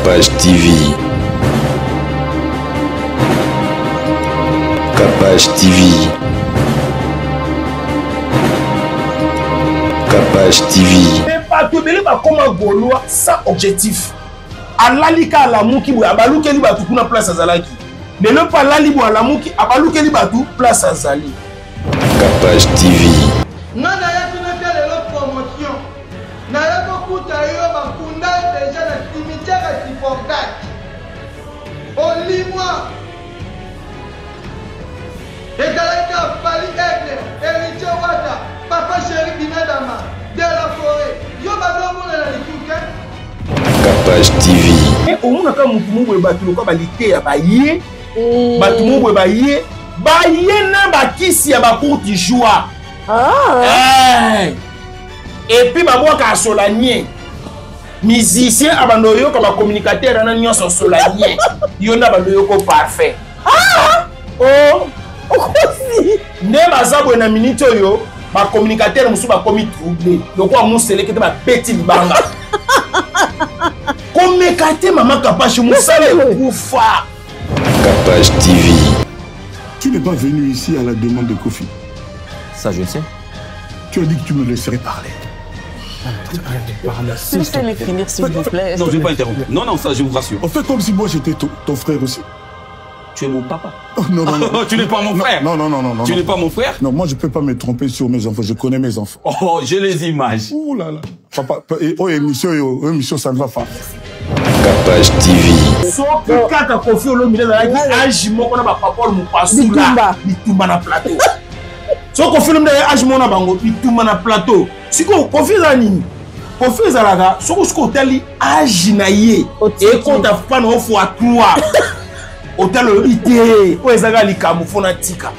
Capage TV. Capage TV. Capage TV. Mais bato ebele bakoma gaulois sans objectif. Alali ka alamuki boye abalukeli bato kuna place azalaki. Lelo mpe alali boye alamuki abalukeli bato place azali. Capage TV. Nga nayaki natia lelo promotion naye kokuta yo bakunda yo deja na cimetière ya Sifordac olimwa ezalaki kaka Fally Aigle Heritier Wata Papa Chéri Binadama de la forêt yo bazomonana lisusu te Capage TV. Omonaka motu moko boye bato lokola baliteya baye mm. bato moko boye baye baye na bakisi ya bacourte joie ah. hey. Eh. epuis babwaka solanie musicien abanda oyoka bacommunicateur wana nyonso solanie yo nde abanda oyoko parfait ah! oh. okosi nde baza boye na minute oyo bacommunicateur mosusu bakomi trouble lokola moseleke te babeti libanga komeka te mama kapashi mosala ekufa Capage TV. Tu n'es pas venu ici à la demande de Kofi. Ça, je le sais. Tu as dit que tu me laisserais parler. Laissez-le finir, s'il vous plaît. Non, je ne vais pas interrompre. Non, non, ça, je vous rassure. On fait comme si moi j'étais ton, ton frère aussi. Tu es mon papa. Oh, non, non, non. tu n'es pas mon frère. Non, non, non, non. non tu n'es pas mon frère. Non, moi je peux pas me tromper sur mes enfants. Je connais mes enfants. Oh, j'ai les images. Ouh là là. Papa, oh, émission, oh, émission, ça ne va pas. Capage TV. soki kaka kofi olomide azalaki age moko na bapapole mopasula bitumba na plateau soki kofi olomide azalaki age moko na bango bitumba na plateau sikoyo kofi eza nini kofi ezalaka soki soki otali age na ye ekota fana o fois 3 otali oyebi te oyo ezalaka likambo fo natika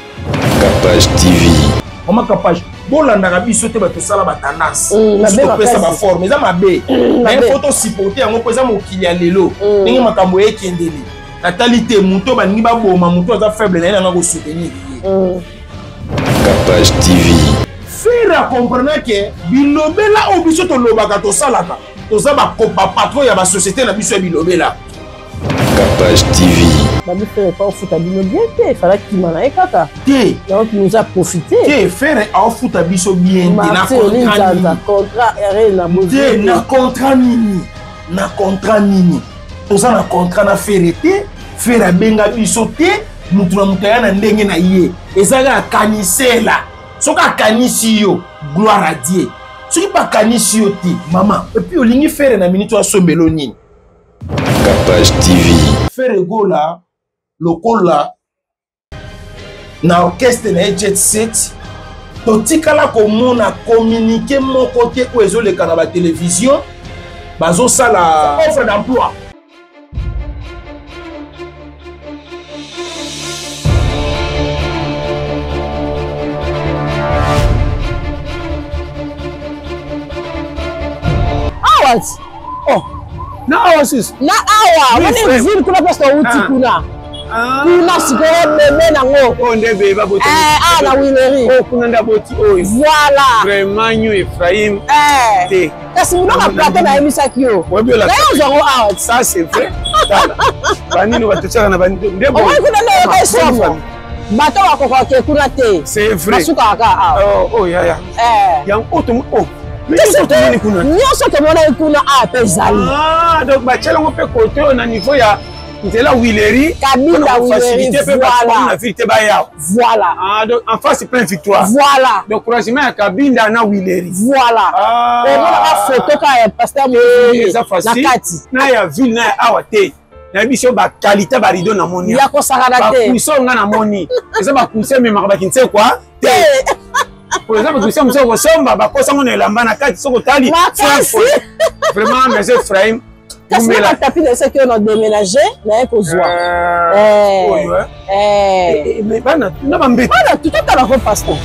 Capage TV. Mama Capage, bolandaka biso te bato tosala batendance mm, topesa baforme eza mabe mm, mais fo tosupporte yango mpo eza mokili ya lelo mm. ndenge makambo ekendeli natali te moto oyo balingi baboma moto aza faible na ye nanga kosoutenir ye Capage TV. Ferre acomprena ke bilobela oyo biso tolobaka tosalaka toza bapatron ya basociété na biso ya bilobela Capage TV. Babi Ferre pa ofuta bino bien te, fallait kima na ye kaka. Te. Donc nous a profité. Te Ferre aofuta biso bien te na contrat nini. Contrat RN na Te na contrat nini? Na contrat nini? Toza na contrat na Ferre te, Ferre abenga biso te, mutu na mutu aya na ndenge na ye. Eza kaka kanisela. Soki akanisi yo, gloire à Dieu. Soki bakanisi yo te, mama, et puis olingi Ferre na minute asombelo nini? Capage TV. Ferre Gola lokola na orchestre na ye Jet Set totikala komona communiqué moko te oyo ezoleka na batelevizio bazosala offre d'emploi awa oh na awa sis na awa omoni ville kuna place touti ah. kuna ah. kuna sikoyo bebe nango oyo nde bebe aboti eh, awa na wileri oyo kuna nde aboti oyo voilà vraiment new Ephraim eh. te kasi biloko ya plateau nayebisaki yo naye ozwa yango awa ça c'est vrai tala banini bato tiaka na banini nde omoni kuna nde oyoka esomo bato bakoka ke kuna te c'est vrai basukaka kaka awa oh, oh yaya eh. yango oyo oh nyonso tomoni kuna nyonso tomonaki kuna awa mpe ezali ah, donc batiela yango mpe kote oyo na niveau ya nzela wileri kabinda wileri voilà na ville te baya voilà ah, donc en face plein victoire voilà donc croisement ya kabinda na wileri voilà ah. omonaka photo kaka ya pasteur eh, eza facile na kati na ya ville na ya awa te nayebi biso bakalite barido namoni ya kosakana te bakuso nga namoni eza bakuso ememaka bakinsekwa te po eza bakuso mosusu okosomba bakosango na elamba na kati soki otali vraiment maison Ephraim kasi na batapi na esaki oyo na déménage naye kozwa oyo bana na bambeti bana tutotala ko pasteur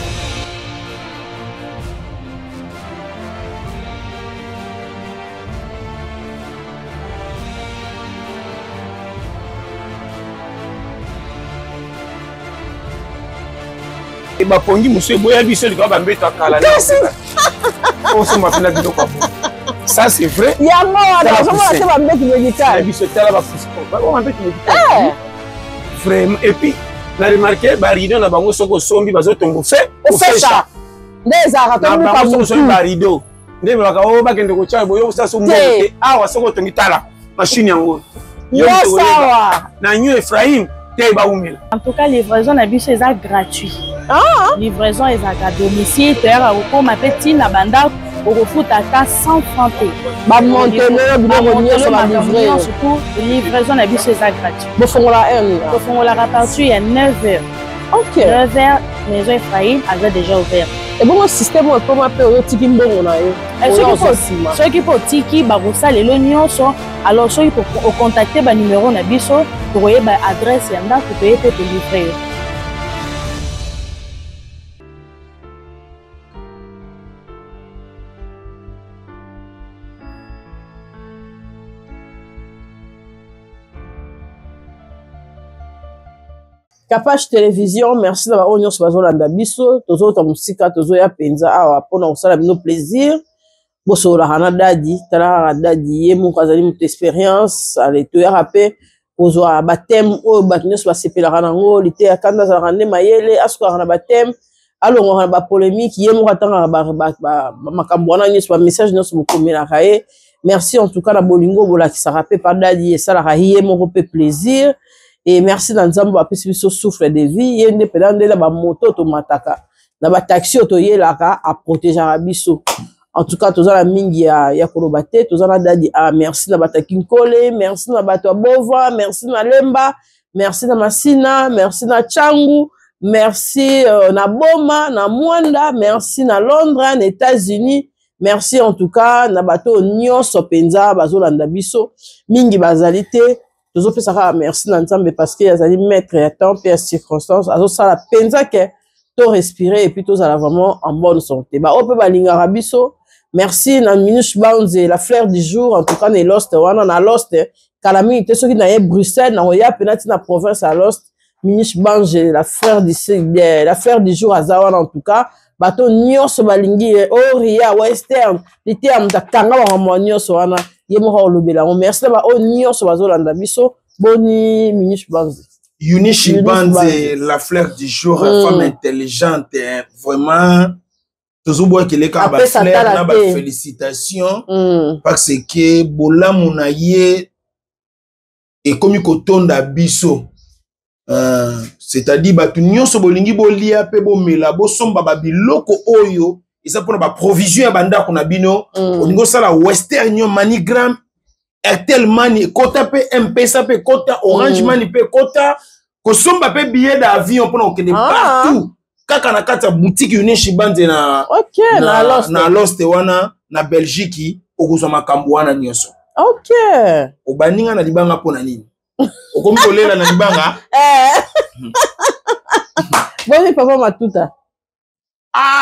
bapongi mosusu eboya biso likolo bambeto ya kala osomba mpena biloko ya bo. Ça c'est vrai. Yango wana ozomona te bambeti médical. Biso tala bambeti médical. Vraiment. Et puis na remarqué ba rideau na bango soki osombi bazotongo fe ofesha nde ezalaka tomuka mutu ba rideau nde balaka o bakende kotya boyo kosala so mbongo te awa soki otongi tala machine yango yosawa na new Ephraim te baumela. En tout cas livraison na biso eza gratuit. Ah. Livraison ezalaka domicile toyaka kokoma mpe ntina bandako okofuta ata 100 franc te. Bamontelo biloko nyonso balivre yo. Surtout livraison na biso eza gratuit. Bofongola heure nini? Tofongolaka partir ya 9 heures. Ok. 9 heures maison Ephraim aza déjà ouvert. Ebongo système oyo ekoma mpe oyo otiki mbongo na yo. Soki mpe otiki bakosalela nyonso. Alors soki ocontacte ba numero na biso tokoyeba adresse ya ndako toye mpe tolivre yo. Kapash Television, merci na baoyo nyonso bazolanda biso. Tozota mosika, tozoya mpenza awa mpona kosala bino plaisir. Bosololaka na dadi, tala kaka dadi ye moko azali moto experience. Ale toyaka mpe kozwa bateme oyo bato nyonso basepelaka nango. Liteya kanda azalaka nde mayele, asukaka na bateme, alongwaka na bapolemike, ye moko atangaka makambo wana nyonso, bamessage nyonso bokomelaka ye. Merci en tout cas na bolingo bolakisaka mpe pa dadi, esalaka ye moko mpe plaisir. Et merci na Nzambe apesi biso souffle de vie, ye nde mpenza nde na bamoto tomataka na bataxi oyo toyelaka, aprotegeaka biso. En tout cas toza na mingi ya koloba te, toza na dadi. Ah, merci na bato ya Kinkole, merci na bato ya Bova, merci na Lemba, merci na Masina, merci na Changu, merci na Boma, na Mwanda, merci na Londres, na États-Unis. Merci en tout cas na bato nyonso mpenza bazolanda biso, mingi bazali te. Tozopesa kaka merci na Nzambe parce que azali maître ya temps mpe ya circonstance, azosala mpenza ke to respirer et puis tozala vraiment en bonne santé. Ba oyo mpe balingaka biso, merci na Minouche Banze, la fleur du jour. En tout cas na Lost wana, na Lost kala mingi te, soki na ye Bruxelles na koya mpe nati na province ya Lost. Minouche Banze, la fleur du jour aza wana. En tout cas bato nyonso balingi ye, Oria Western liteya moto akanga makambo nyonso wana, ye moko alobela yango. Merci na baoyo nyonso bazolanda biso. Boni Minouche Banze. Eunice Banze, la fleur du jour, femme intelligente, hein, vraiment. Tozobwakele kaka Apesa bafleur tala na te. bafélicitation parce que bolamu na ye ekomi kotonda biso. C'est-à-dire bato nyonso bolingi bolia mpe bomela, bosomba babiloko oyo eza mpona baprovision ya bandako na bino. Olingi osala Western Union, MoneyGram, Airtel Money ekota mpe M-Pesa mpe ekota, Orange Money mpe ekota, kosomba mpe billet d'avion mpona kokende partout kaka na kati ya boutique Eunice Banze na, na Lost. na Lost wana na Belgique, okozwa makambo wana nyonso. Obandinga na libanga mpona nini? Okomi kolela na libanga? Boni papa Matuta.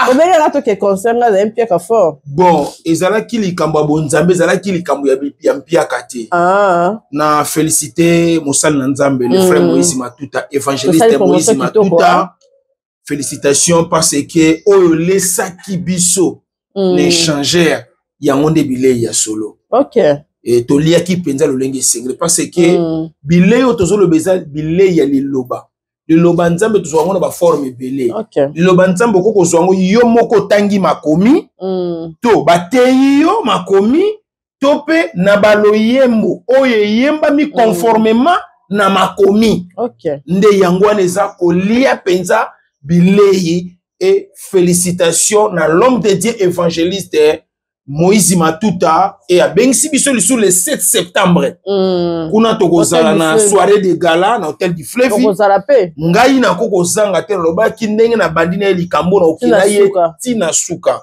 Obengaka toke concert, nga azali mpiaka fort. Bon, ezalaki likambo ya bonzambe, ezalaki likambo ya mpiaka te. Na félicité mosali na Nzambe, le frère Moïse Matuta, évangéliste Tosali Moïse promotion kitoko, Matuta. hein. Félicitations parce que oyo lesaki biso na échangeur yango nde bilei ya solo. E toliaki mpenza lolenge esengeli parce que bilei oyo tozoloba eza bilei ya liloba. Liloba Nzambe tozwa yango na baforme ebele. Liloba Nzambe okoki kozwa yango yo moko otangi makomi, to bateyi yo makomi, to mpe na baloyembo oyo eyembami conformément na makomi. Nde yango wana eza kolia mpenza bilei. Et félicitations na l'homme de Dieu évangéliste Moïse Matuta et abengisi biso lisusu le 7 septembre. Kuna tokozala Hôtel du na Fleuve. soirée de gala na hôtel du Fleuve. Tokozala pe. Ngai nako kozanga te, nalobaki ndenge na bandi na ye likambo na okenda Tina ye suka. tina suka.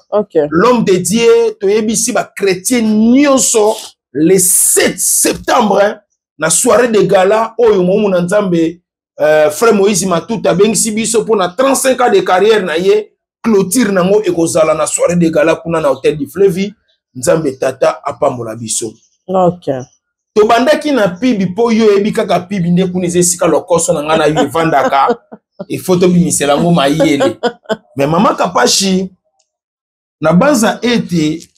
L'homme de Dieu toyebisi ba chrétien nyonso le 7 septembre, hein, na soirée de gala oyo momu na Nzambe, frère Moïse Matuta abengisi biso mpona 35 ans de carrière na ye, clôture nango ekozala na soirée de gala kuna na hôtel du Fleuve. Nzambe tata apambola biso. Tobandaki na pibi mpo yo oyebi kaka pibi nde kuna eza esika lokoso na ngai na yo evandaka, ifo tobimisela yango mayele. Mais mama Kapashi, na banza ete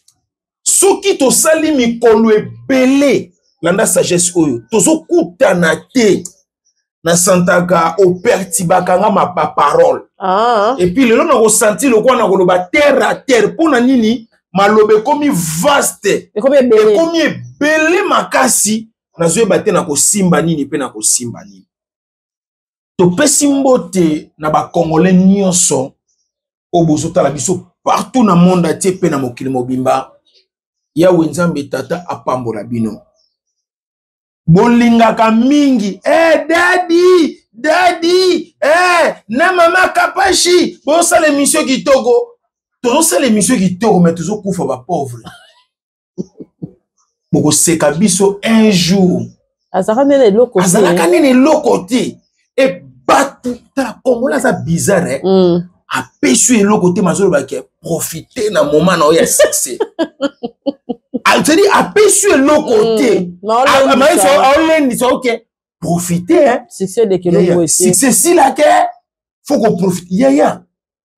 Soki tosali mikolo ebele, landa sagesse oyo, tozokutana te, nasantaka opertibaka nga ma baparole. Et puis lelo nakosanti lokola nakoloba terre à terre. Mpo na nini? Maloba ekomi vaste, ekomi ebele, ekomi ebele makasi, nazoyeba te nakosimba nini mpe nakosimba nini. Topesi mbote na bakongole nyonso oyo bozotala biso partout na monde entier mpe na mokili mobimba. Yawe Nzambe Tata apambola bino. Bolingaka mingi daddy daddy na mama Kapashi, bosala émission kitoko. Tozosala émission kitoko, mais tozokufa bapauvre. Bokoseka biso un jour. Azalaka nde na eloko te. Azalaka nde na eloko te. E bato, tala, Kongola aza bizarre. Apesi yo eloko te, mazolobaki profite na moment na oyo ya succès. C'est-à-dire apesi yo eloko te, aolendisa, ok, profite, hein. Succès elekelo boye te. Succès esilaka, faut koprofite yaya.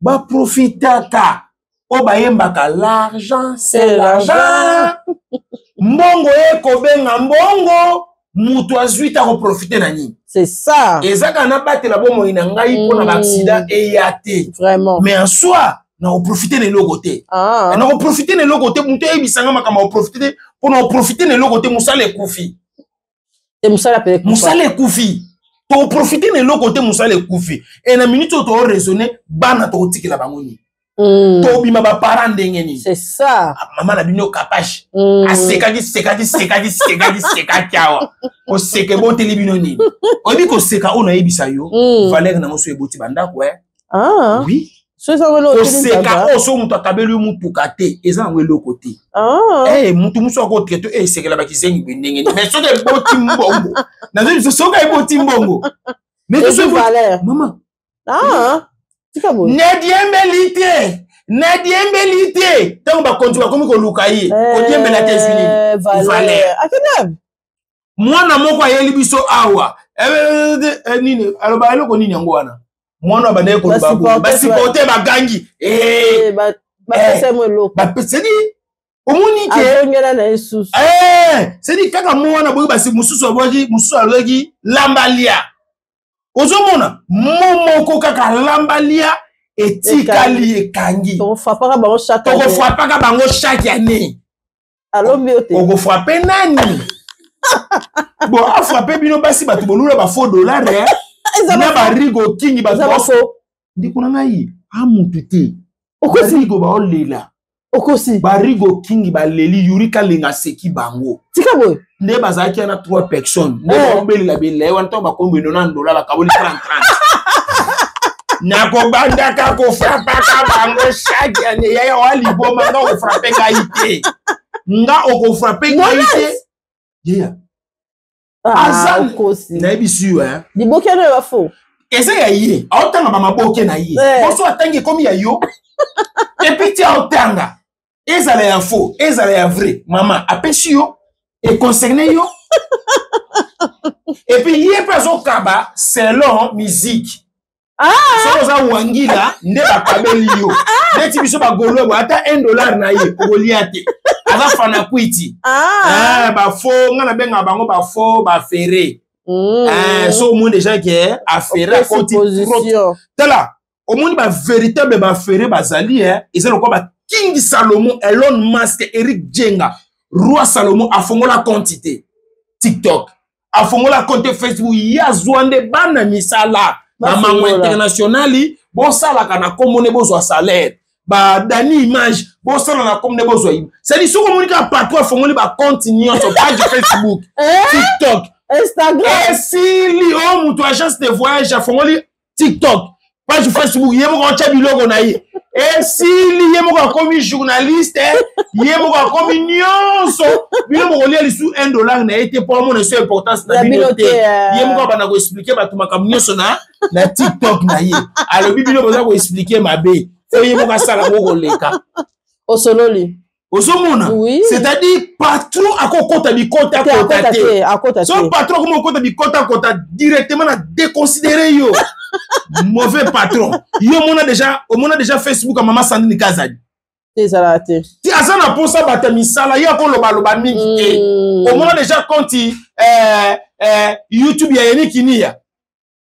Baprofitaka oyo bayembaka l'argent c'est l'argent, mbongo ekobenga mbongo, moto azwi ta koprofite na nini? C'est ça. Eza kaka nabatela bomoi na ngai mpo na baaccident eya te. Vraiment. Mais en soi nakoprofite na eloko te. Nakoprofite na eloko te. Moto eyebisanga makambo akoprofite te, mpo na koprofite na eloko te, mosala ekufi. Te, mosala mpe ekufa. Mosala ekufi, toprofite na eloko te, mosala ekufi. E na minute oyo toraisonne, bana tokotikela bango nini? Tobima baparent ndenge nini? C'est ça. Mama na bino Kapashi asekaki, sekaki, sekaki, sekaki, sekaki awa. Koseka eboteli bino nini? Oyebi koseka oyo nayebisa yo, valeur nango so eboti bandako e. Oui. So eza wana oteli. Koseka Nzamba. Oyo so moto akabeli yo motuka te, eza yango eloko te. Motu mosusu akotraite esekela bakizengi boye ndenge nini, mais soki eboti mbongo, nazoyi biso, soki eboti mbongo, mais Ezwi valeur. Mama. Tika boye. Nadiembeli te, nadiembeli te. Ntango bakonzi bakomi koluka ye, kodiembela te, ezwi nini? Valeur. Valeur. Akende. Mwana moko ayeli biso awa, nini aloba, eloko nini yango wana, mwana abandaki koloba boye, Basupporter. basupporter bagangi. Bapesa mo eloko. Bapeseli, omoni ke azongela na ye susu. Sedi kaka mo wana boye, basi mosusu abwaki, mosusu alobaki lambalia. Ozomona mo moko kaka lambalia etikali ekangi. Tokofrapaka bango chaque année. Tokofrapaka bango chaque année. Alombi yo te. Okofrape nani? Bon, afrape bino basi, bato bolula bafaux dollar Eza na barigo kingi, bato Eza bafaux. Ndeko na ngai, amutu te. Okosi. Barigo baolela. Okosi. Barigo kingi baleli, Yuri Kalenga aseki bango. Tika boye. Nde bazalaki wana trois personnes nde baobelela belela ye wana. Ntango bakomi boye, 90 dollar, bakaboli 30 30. Nakobandaka kofrapaka bango chaque année. Yaya oa liboma, nga okofrape ngai te, nga okofrape ngai te yeya. Aza Okosi. Nayebisi yo, hein. Liboki ano ya bafaux. Eza ya ye, aotanga bamaboke na ye. Boso atangi, ekomi ya yo. Et puis ti aotanga, ezala ya faux, ezala ya vrai, mama apesi yo, econcerne yo. Et puis ye mpe azokaba selon musique. Soki oza wangila nde bakabeli yo, neti biso bagolo boye, ata 1 dollar na ye okolia te. Aza fana kwiti. Bafaux, nga nabengaka bango bafaux bafere. So omoni déjà ke afere Opesi akoti. Position. Tala, omoni bavéritable bafere bazali, eza lokola baking Salomon, Elon Musk, Eric Jenga. Roi Salomon afongola compte te TikTok, afongola compte Facebook, ye azwa nde bana misala bamango Bafongola. internationali, bosalaka na kombo nde bozwa salaire. Badani image, bosala na kombo nde bozwa. C'est-à-dire soki omoni kaka patron afongoli bacompte nyonso, page Facebook, TikTok, Instagram, esili. Oyo moto agence de voyage afongoli TikTok, page Facebook, ye moko atya biloko na ye, esili. Ye moko akomi journaliste, ye moko akomi nyonso. Bino bokolia lisu 1 dollar na ye te, mpo amona eso importance na Ya bino bino te. te, eh. Ye moko abanda koexpliquer bato makambo nyonso na TikTok na ye. Alobi bino boza koexpliquer mabe, fo ye moko asala ngo koleka. Osololi. Ozomona? Oui. C'est-à-dire patron akokota bikota Te, kota akota te. te, akota So te. patron akoma okota bikota kota directement, na déconsidéré yo mauvais patron. Yo omona déjà, omona déjà Facebook ya mama Sandrine Kazadi. Te, ezalaka te. Ti aza na mposa bato ya misala, ye akolobaloba mingi te. Omona deja compte YouTube ya Yannick Nia?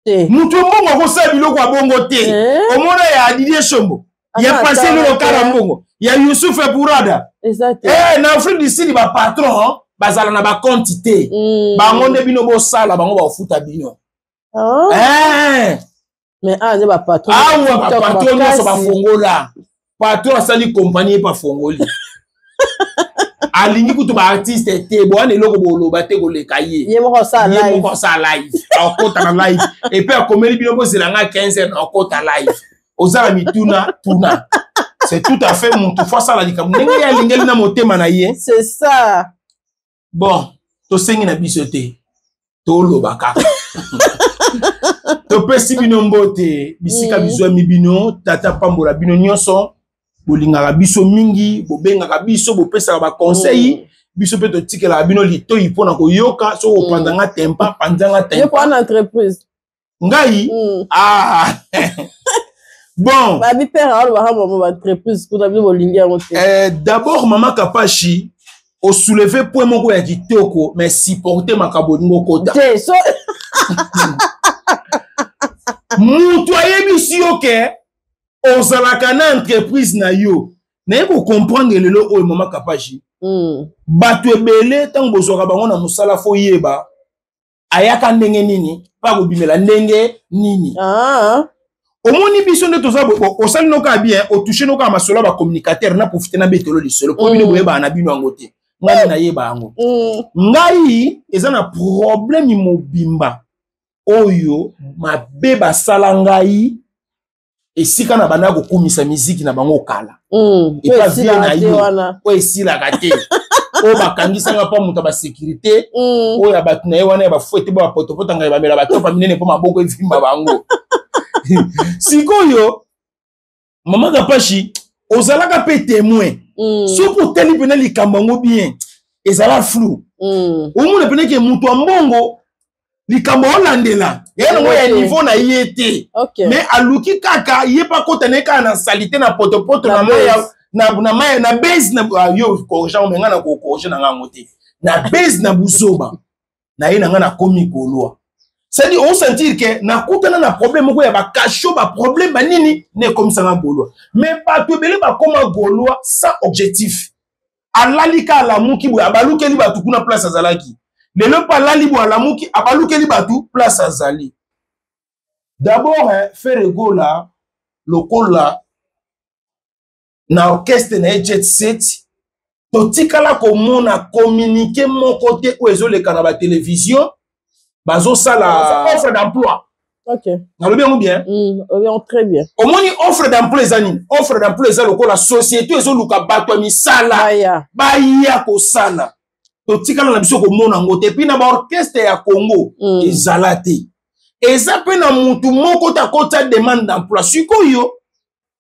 Te. Moto ya mbongo akosala biloko ya bongo te. Omona ya Didier Shombo, ya Aza Pase ata Lolo Kara te. Mbongo, ya Youssouf Pourada? Eza te. Na Afrique du Sud, bapatron bazala na bacompte te. Bango nde bino bosala, bango bakofuta bino. Ah. Mais awa nde bapatron. Awa bapatron nyonso bafongola. Patron asali kompani, ye mpe afongoli. Alingi kutu baartiste te. Bowana eloko boloba te koleka ye. Ye moko asala Ye live. moko asala live, akota na live et puis akomeli bino: bozela nga 15 heures na akota live. Oza na mituna, tuna. C'est tout à fait, motu fo asala likambo ndenge ye alingeli na motema na ye. C'est ça. Bon, tosengi na biso te, toloba kaka. Topesi bino mbote bisika bizwami bino. Tata pambola bino nyonso bolingaka biso mingi, bobengaka biso, bopesaka baconseil. Biso mpe totikelaka bino litoi mpona koyoka. Soki opanzanga tempa, panzanga Ye tempa. po wana entreprise. Ngai? Ah bon. Babi père alobaka mama baentreprise kuna, bino bolingi yango te. D'abord, mama Kapashi, osoulever point moko ya kitoko, mais supporter makambo olingi okota te so. Moto ayebisi yo ke ozalaka na entreprise na yo, naye kocomprendre lelo oyo, mama Kapashi. Bato ebele, ntango bozwaka bango na mosala, fo yeba ayaka ndenge nini mpe akobimela ndenge nini. Ah. Omoni biso nde toza osali noka bien, otouche noka masolo ya bacommunicateur. Na profite na betelo lisolo mpo bino boyebaka na bino yango te, ngai nde nayeba yango. Ngai eza na problème mobimba oyo mabe basala ngai esika na banda kokumisa miziki na bango kala. Epa Po vie na esilaka te yo wana. Oyo esilaka te, oyo bakangisanga mpo moto ya basécurité oyo ya bato na ye wana ya bafuete, bo bapotopota ngai, bamela batopa minene mpo maboko evimba bango. Sikoyo, mama Kapashi, ozalaka mpe témoin. Soki otali mpena likambo yango bien, ezala flou. Omona mpena ke moto ya mbongo, likambo aolandela eya nango ya niveau na ye te. Mais aluki kaka ye mpe akota na ye kaka na salite, na potopoto, na mai na mai, na base na ah, yo corrige me ngai na kocorriger na ngango te, na base na buzoba na ye na ngai nakomi kolwa. C'est-à-dire osentir ke nakutana na problème moko ya bakasho, baproblème banini nde ekomisanga gaulois. Mais bato ebele bakoma gaulois sans objectif. Alali ka, alamuki boye, abalukeli bato kuna place azalaki. Lelo mpe alali boye, alamuki, abalukeli bato place azali. D'abord, Ferre Gola, lokola na orchestre na ye Jet Set, totikala komona communiqué moko te oyo ezoleka na batelevizio bazosala offre d'emploi. Nalobi yango bien? Obi très bien. Omoni, offre d'emploi eza nini? Offre d'emploi eza lokola société ezoluka bato ya misala baya baya kosala. Totikala na biso komona yango te. Puis na baorchestre ya Congo ezala te. Eza mpe na mutu moko te akota demande d'emploi. Sikoyo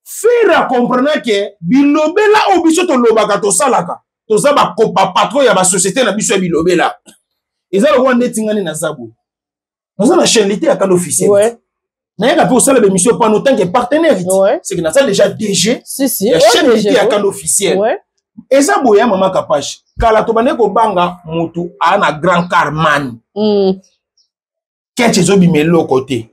Ferre acomprendre ke bilobela oyo biso tolobaka, tosalaka, toza bapatron ya basociété na biso ya bilobela. Eza lokola ndeti ngani naza boye, naza na chaîne lite ya kanda officiel. Nayaka mpe kosala bémission pano tant que partenaire. C'est que naza déjà DG Si, si. ya chaîne DG, lite ya kanda officiel. Eza boye ya mama Kapache, kala tobandaki kobanga motu aa na grand car man. Ketch ezobima eloko te.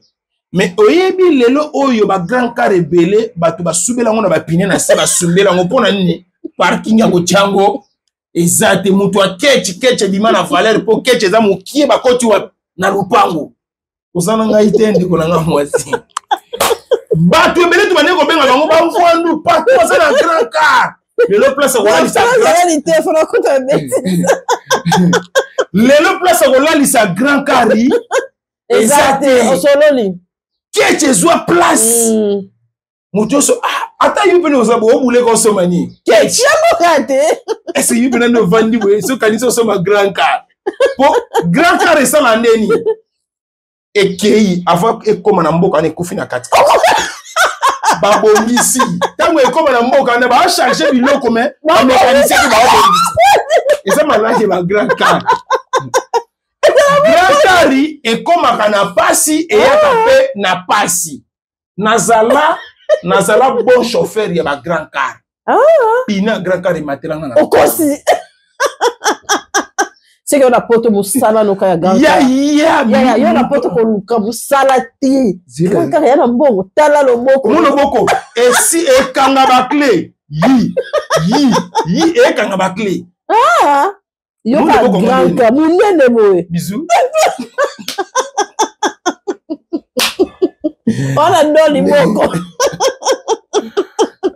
Mais oyebi, lelo oyo bagrand car ebele, bato basubela yango na bapine na se, basumbela yango. Mpo na nini? Parking ya kotia yango eza te. Moto ya ketch, ketch ebima na valeur mpo ketch eza mokie, bakoti wapi? Na lupango. Oza na ngai te, ndeko na ngai mwasi. Bato ebele tobandeki kobenga bango bamvwandu, partout aza na grand car. Lelo place ya kolalisa Ezalali te, fona kuta beti. Lelo place ya kolalisa grand car eza te. Osololi. Ketch ezwa place. Moto nyonso, ah, ata yo mpene oza boye, obuleka osoma nini? Ketch. Yango te. Ese yo mpena nde ovandi boye, sokanisi osoma grand car, po grand car esala ndeni ekei avant ekóma na mboka wana, ekufi na kati, babongisi. Ntango ekóma na mboka wana, baacharge biloko, me bamécanicien mpe baobongisa. Eza malaki ba grand car. Grand car ekómaka na pasi, eyaka mpe na pasi. Nazala bon chauffeur ya bagrand car. Ah. Pina grand car ematelanga na. Okosi. Seke yo na poto mosala noka ya grand Ya ya. Ya yo na poto koluka mosala te. Grand car ya na mbongo tala loboko. Mo loboko esi ekanga ba clé. Yi yi yi ekanga ba clé. Ah. Yoka grand car munene boye. Bisous. Wana ndo liboko.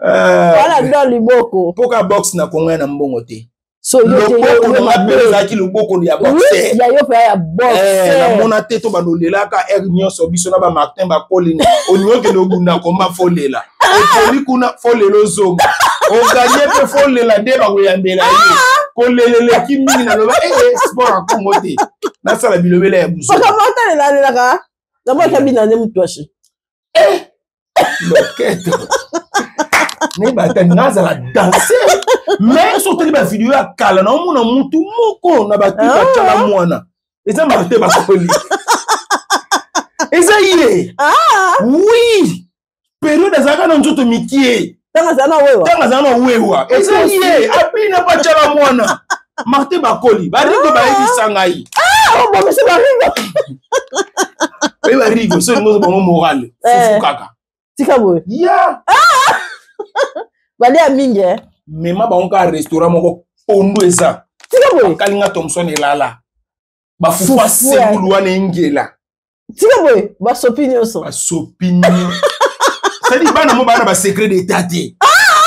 Wana ndo liboko. Poka box na Congo na mbongo te. So yo te loboko na nga mpe ezalaki loboko ya boxer. Ya yo pe ya boxer. Namona te to balolelaka heure nyonso biso na ba Martin Bakolina. Olingi okende obunda komba folela. Okoli kuna folela ozonga. Oganye mpe folela nde bakoyambela ye. Koleleleki mingi naloba ee sport ya Congo te. Nasala bilobela ya buzo. Paka mata lelaka. Namonaki abina nde mutu ashi. Loketo. Nayeba nga azala danse mais soki otali bavideo ya kala naomona mutu moko na baclip atyala mwana eza Martin Bakoli eza ye. Oui, periode azalaka na nzoto mikie ntango azala na wewa, ntango azala na wewa, eza ye abina mpo atyala mwana. Martin Bakoli, barigo bayebisa ngai. Obomisi barigo. Oye barigo so olingi bango morale fufu kaka. Tika boye. Ya balia mingi. Mema bango kaka restaurant moko, pondu eza. Tika boye. Bakalinga Thomson elala, bafufu asengulu wana engela. Tika boye, basopi nyonso. Basopi nyonso, c'est-à-dire bana mo bana basecret d'état te.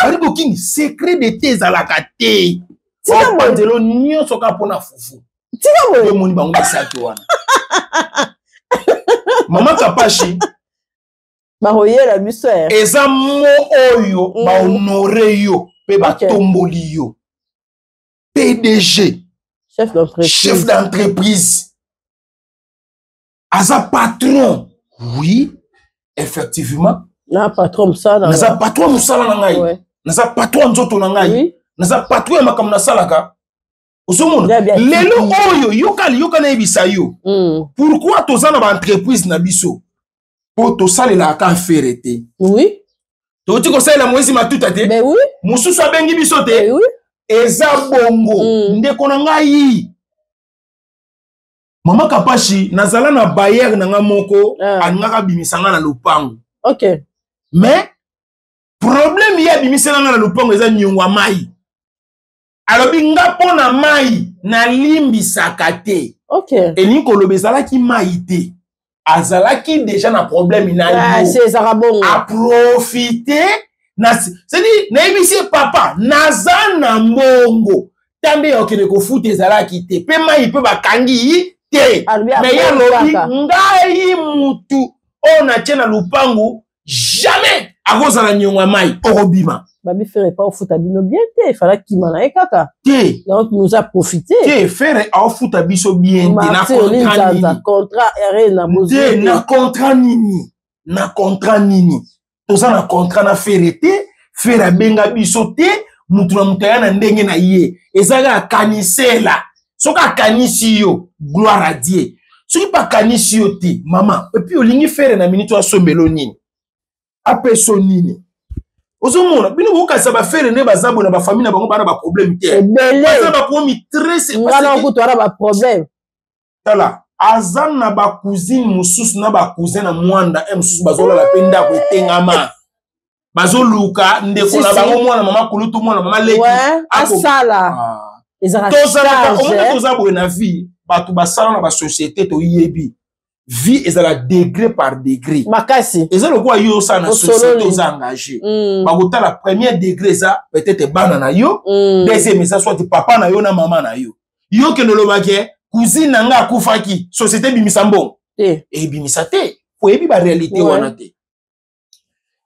Barigo King, secret d'état ezalaka te. Opanzelo nyonso kaka mpona fufu. Tika boye. Omoni bango misato wana, mama Kapashi. Bakoyela biso. Eza mo oyo bahonore yo mpe batomboli yo PDG, chef d'entreprise. Chef d'entreprise, aza patron, oui, effectivement. Na patron mosala. Naza patron mosala na ngai, naza patron nzoto na ngai, naza patron ya makambo nasalaka. Ozomona lelo oyo, yoka yoka, nayebisa yo pourquoi toza na baentreprise na biso, mpo tosalelaka affaire te. Touti kosalela Moïse Matuta te, mosusu abengi biso te. Eza bongo, ndeko na ngai mama Kapashi. Nazala na bailleur na nga moko, alingaka abimisa nga na lopango. Mais problème ye abimisela nga na lopango eza niongo ya mai. Alobi nga mpo na mai nalimbisaka te. Elingi koloba ezalaki mai te, azalaki déjà na problème na yo. Ezalaka bongo. Aprofite na, c'est-à-dire nayebisi ye: papa, naza na mbongo ta nde ya okende kofuta ezalaki te, mpe mai mpe bakangi te. Mais ye alobi ngai mutu oyo natie na lupangu, jamais akozala niongo ya mai, okobima. Babi Ferre pa ofuta bino bien te, efala kima na ye kaka. Te. Yango nous a profité. Te, Ferre aofuta biso bien te na contrat nini? Contrat arena. Te, na contrat nini? Na contrat nini? Toza na contrat na Ferre te. Ferre abenga biso te. Mutu na mutu aya na ndenge na ye. Eza kaka akanisela. Soki akanisi yo, gloire à Dieu. Soki mpe akanisi yo te, mama. Et puis olingi Ferre na minute oyo asombelo nini, apeso nini? Ozomona bino bokanisa baFerre nde baza boye na bafamille na bango, bana baproblème te. Baza baproblème très Ngana kutu wana baproblème. Tala, aza na bacousine mosusu na bacousin na mwanda e mosusu, bazolala mpe ndako etengama, bazoluka ndeko na bango, mwana mama kulutu, mwana mama leki. Asala. Tozalaka, omoni, toza boye na vie. Bato basala na basociété, toyebi vie ezala degré par degré. Makasi. Eza lokola yo osala na société, oza engagé, bakotala premier degré eza peut-être bana na yo, deuxième eza soit papa na yo na mama na yo. Yo kende olobaki cousine na nga akufaki, société ebimisa mbongo? Ebimisa te. Oyebi baréalité wana te.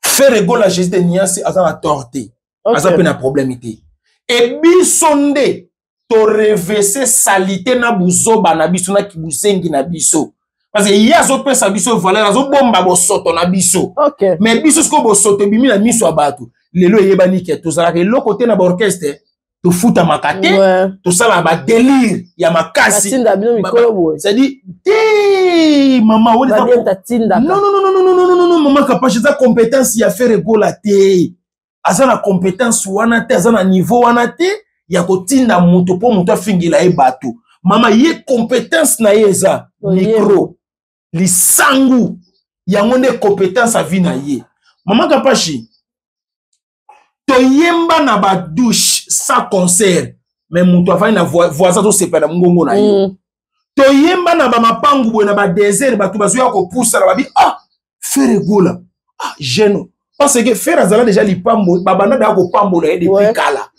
Ferre Gola, Jésus de Niance, aza na tort te, aza mpe na problème te. Ebiso nde torevese salite na buzoba na biso na kibuzengi na biso, parce que ye azopesa biso valeur, azobomba bosoto na biso. Mais biso sikoyo bosoto ebimi na miso ya bato. Lelo eyebani ke tozalaka eloko te na baorchestre, tofutamaka te, tosalaka badélire ya makasi. C'est-à-dire te, mama. Non, non, non, non, non, non, non, mama Kapache, eza compétence ya Ferre Gola te. Aza na compétence wana te, aza na niveau wana te ya kotinda moto mpo moto afingela ye bato. Mama, ye compétence na ye eza micro, lisangu, yango nde compétence ya vie na ye. Mama Kapashi, toyemba na badouche sa concert, mais moto avandi na voisin azosepela na mongongo na ye. Toyemba na bamapangu boye na badesert, bato bazoya kopusana, babi: "Ah, Ferre Gola, ah, jeune." Parce que Ferre azala déjà lipambo, babanda daya kopambola ye depuis kala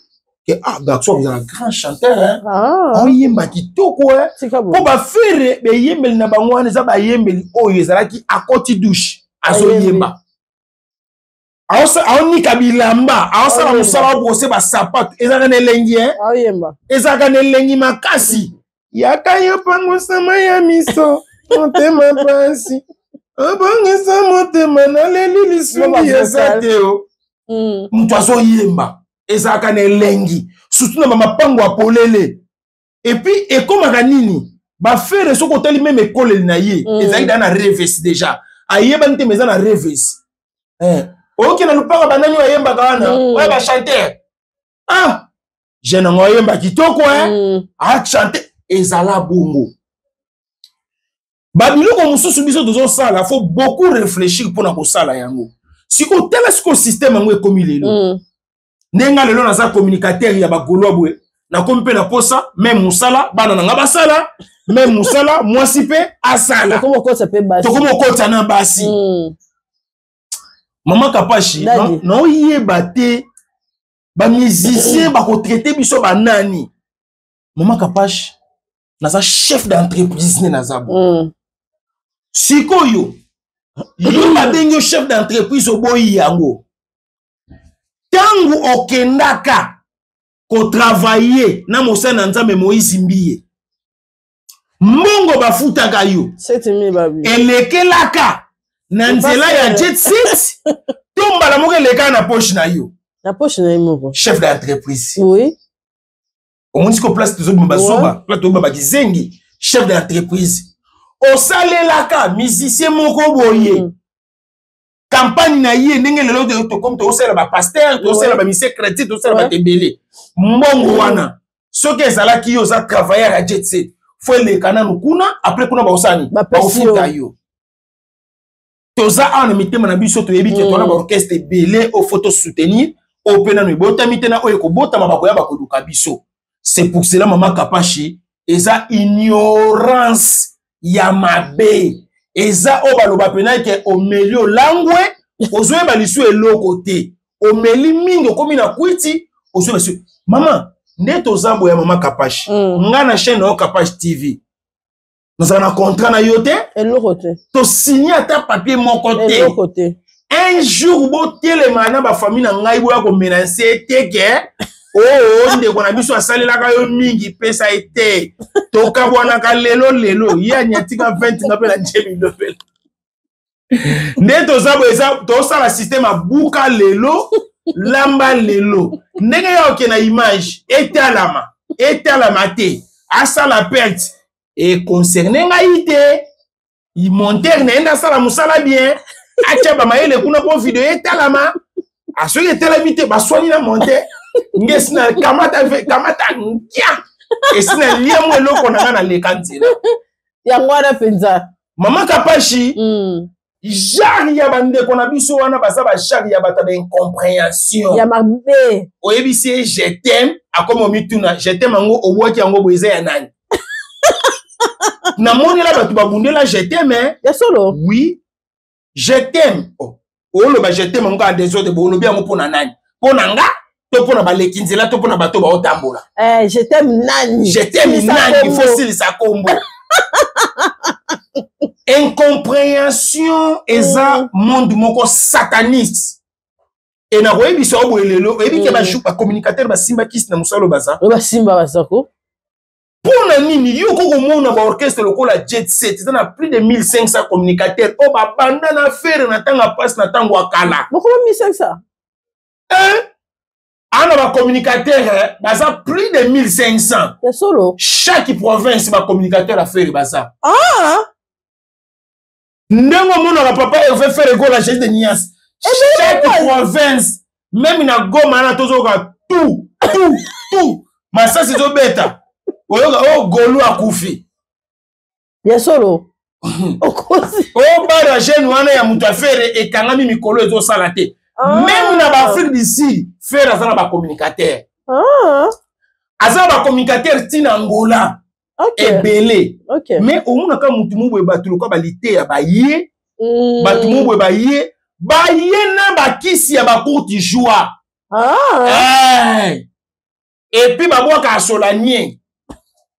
ke: "Ah, garçon akozala grand chanteur, hein." Ah. Aoyemba kitoko, hein. Tika Mpo boye. Baferre, beyembeli na bango wana eza bayembeli oyo ezalaki akoti douche, azoyemba, aonika bilamba, aosala Aoyemba. mosala, abrose basapato, ezalaka na elengi, hein? Aoyemba. Ezalaka na elengi makasi. Yaka yo pangusama ya miso, motema pasi, obongisa motema, naleli, lisungi eza te o. Moto azoyemba, ezalaka na elengi, surtout na bamapango ya polele. Et puis ekomaka nini? Baferre, soki otali même ekoleli na ye, ezalaki daa na reves déjà, ayebani te, mais eza na reves. Eh, oyoki na lupanga banani oyo ayembaka wana, oyo bachanteur: "Ah, jeune yango ayemba kitoko, eh." Achante, ezala bongo. Babiloko mosusu biso tozosala, faut beaucoup réfléchir mpona kosala yango. Sikoyo tala, sikoyo système yango ekomi lelo ndenge lelo naza communicateur ya bagaulois boye, nakomi mpe na posa même mosala bana na nga basala, même mosala mwasi mpe asala. Tokomi okotisa mpe basi. Tokomi okotisa na basi. Mama Kapashi, Daddy. Naoyeba te bamusicien bakotraite biso banani. Mama Kapashi, naza chef d'entreprise nde naza bo. Sikoyo yo babengi yo chef d'entreprise, oboyi yango. Ntango okendaka kotravaille na mosali na Nzambe Moïse Mbiye, mbongo bafutaka yo 7000 babi. Elekelaka na nzela ya jet set to mbala moko elekaka na poche na yo? Na poche na ye moko. Chef d'entreprise. Oui. Omoni sikoyo place tozobima bazoba, place tozobima bakizengi. Chef d'entreprise, osalelaka musicien moko boye campagne na ye, ndenge lelo tokomi tokosalela bapasteur, tokosalela bamusicien chrétien, tokosalela bato ebele. Mbongo wana, soki ezalaki yo oza travailleur ya jet set, faut eleka nanu kuna, après kuna bakosala nini? Bapesi yo. Bakofuta yo. Toza awa na mitema na biso, toyebi ke toza na baorchestre ebele oyo faut tosoutenir, oyo mpe nano ebotami te na oyo ekobotama, bakoya bakoluka biso. C'est pour cela, mama Kapashi, eza ignorance ya mabe, eza oyo baloba pena ke omeli olangwe, ozoyeba lisu eloko te, omeli mingi, okomi na kwiti, ozoyeba lisu. Mama, nde toza boya. Mama Kapashi, nga na chaîne na yo Kapashi TV, nazala na contrat na yo te. Eloko te. Tosigne ata papier moko te. Eloko te. Un jour botelema na bafamille na ngai, boya komela nse te ke oo ndeko na biso asalelaka yo mingi, pesa ye te. Tokabwanaka lelo lelo, ye anyatika 20, nga mpe na nje bilobela. Nde toza boye, eza tosala système abuka lelo, lamba lelo, ndenge ya oke na image etalama, etalama te, asala perte, econcerne ngai te. Montere na ye nde asala mosala bien, atya bamayele kuna mpo video etalama. Asoki etalami te, baswani na monte nge esi na kamata kamata ngia, esi na lia mwa eloko na nga, naleka nzela. Yango wana mpenza. Mama Kapashi, genre ya bandeko na biso wana baza bagenre ya bato ya baincompréhension. Ya mabe. Oyebisi ye "je t'aime", akomi omituna: "Je t'aime yango obwaki yango boye, eza ya nani?" Namonela bato babundela "je t'aime", hein? Ya solo. Oui, "je t'aime". Oh, oloba "je t'aime" yango kaka désordre bo, olobi yango mpo na nani? Mpo na nga to mpo na baleki nzela to mpo na bato baotambola? Eh, je t'aime nani? Je t'aime Silisa nani? kombo. Faut silisa kombo. Incompréhension eza monde moko sataniste. E nakoyebisa yo boye lelo, oyebi ke bacommunicateur basimba kisi na mosala oyo baza. Oyo basimba basako. Mpo na nini yo ko komona baorchestre lokola Jet Set eza na plus de 1500 communicateur oyo babanda na Ferre na ntango ya mpasi, na ntango ya kala? Bokoma 1500? Eh, ana bacommunicateur, eh, baza plus de 1500. Ya solo. Chaque province bacommunicateur ya Ferre baza. Ah. Ndenge omonaka papa Hervé, Ferre Gola, Jésus de Nias, chaque province. Meme na Goma wana tozoyoka tout tout tout masasi ezobeta, oyoka o oh, Golu akufi. Ya solo, okosi. O oh, bara jeune wana ya moto ya Ferre ekangami mikolo ezosala te. Ah. Meme na baAfrique du Sud, Ferre aza na bacommunicateur. Ah. Aza na bacommunicateur ntina Angola. Okay. Ebele. Okay. Mais omonaka motu moboye, bato lokola baliteya baye, bato moboye baye baye na bakisi ya bacourte joie. Ah. Hey. Et puis babwaka solanie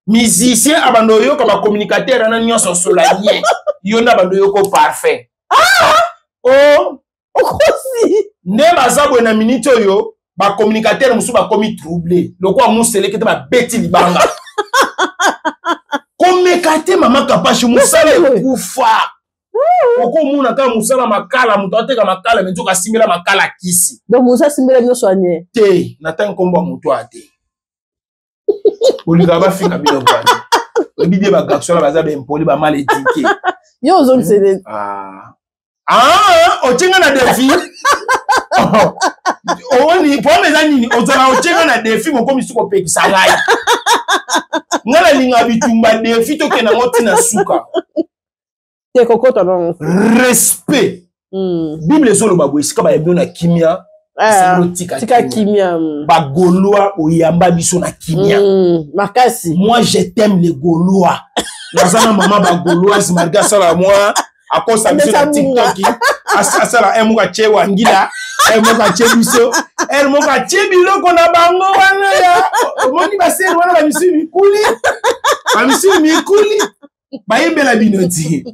musicien abanda oyoka bacommunicateur wana nyonso solanie yo nde abanda oyoko parfait. Ah! Oh. Okosi. Nde baza boye na minute oyo bacommunicateur mosusu bakomi trouble lokola moseleke te, babeti libanga. Komeka te, mama Kapashi, mosala ekufa. Okomona kaka mosala makala, moto ateka makala me nzoka asimbela makala kisi. Donc mosa asimbela nyonso anie. Te, natangi nkombo ya moto aya te, olingaka bafinga bino bwana, oyebi bie bagarçon wana baza baimpoli, bamal éduqué. Yo ozongisele. Ah. Ah, otie nga na défi. Omoni problème eza nini? Ozala otie nga na défi, mokomi suka opekisa ngai. Nga nalinga bitumba, défi tokende yango ntina suka. Te, kokota nango. Respect. Bible ezoloba boye, esika bayambi yo na kimia, Ah, tika tika kimia. Bagaulois oyamba biso na kimia. Makasi. Moi, je t'aime les Gaulois. Naza na mama bagauloise, malgré asala mwa akosa biso na TikTok, asala un moko atie wangila, un moko atie biso, un moko atie biloko na bango wana ya omoni basere wana, bamisusu mikuli, bamisusu mikuli bayembela bino ti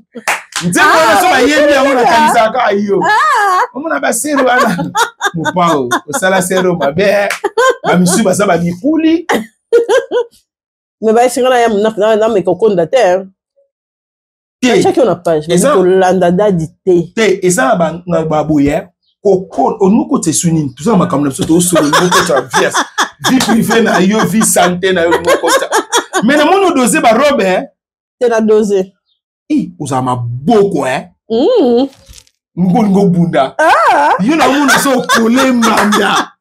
nzembo wana. So bayembi yango, nakanisaka yo omona basere wana, mopao osala sere mabe, bamisusu baza bamikuli. Me bayesinga na nameka okonda te. Te. Atiaki yo na page kolanda dadi te. Te, eza na baboye olingi esu nini, toza na makambo na biso, tosolo okota vie, vie privée na yo, vie santé na yo okota, mais namoni odose barobe. Te, na dose. Ozala maboko e ngo olingi obunda yo, namona so okole mbanda.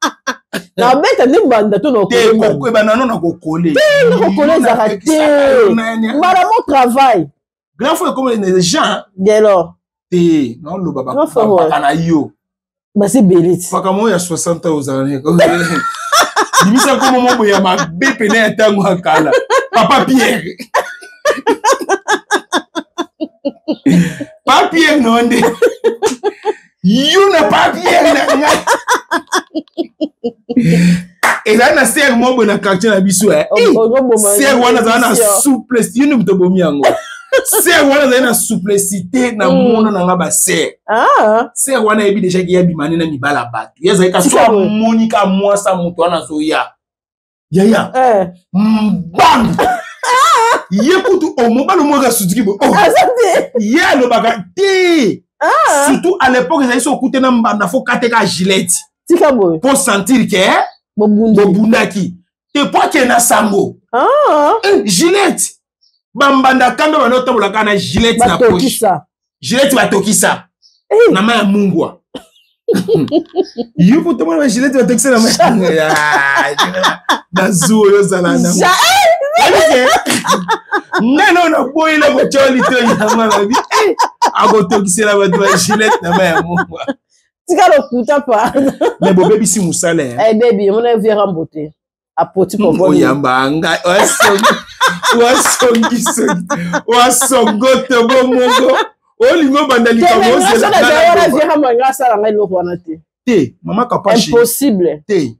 Nabeta nde mbanda to? Te, ebanda no na kokole. Te, kokole ezalaka te, mbala mo travail. Grand frère comme les gens. Dès lors. Te, naoloba bapaka na yo. Basi ebele ti. Paka moko ya 60 ans ozala bimisa nkombo moko ya mabe pene ya ntango ya kala, papa Pierre, pa Pierre no nde yo na pa Pierre na ngai ezali na sere moko boye na quartier na biso. Sere wana azala na souplesse, yo nde moto obomi yango. Sere wana azali na souplicité na mona na nga basere. Sere wana ayebi deja ke yabima nde na mibala bato, ye azali ka so amoni ka mwasa moto wana azoya yaya mbangu, ye kutu mobali omoko asutuki boye, ye alobaka te. Surtout à l'époque ezali so okute na mbanda, fo kateka gilette. Tika boye. Po sentir ke bobundaki te, po akende na sango gilette, bambanda kanda banda otambolaka na gilette na poche, gilette batokisa na mai ya mungwa. Yo po tomona ba gilette batokisa na mai na zu oyo ozala na ngai nao naboyela kotya litoi yango, alobi akotokisela bato ba gilette na mai ya mungwa. Tika lokuta pa. Me bobebisi mosala. Bebi omona viera mbote apoti. Oyamba ngai wasongisongi wasongoto bo moko olingi obanda likambo. Ozela viera nga asala ngai eloko wana te. Te, mama Kapashi. Impossible. Te,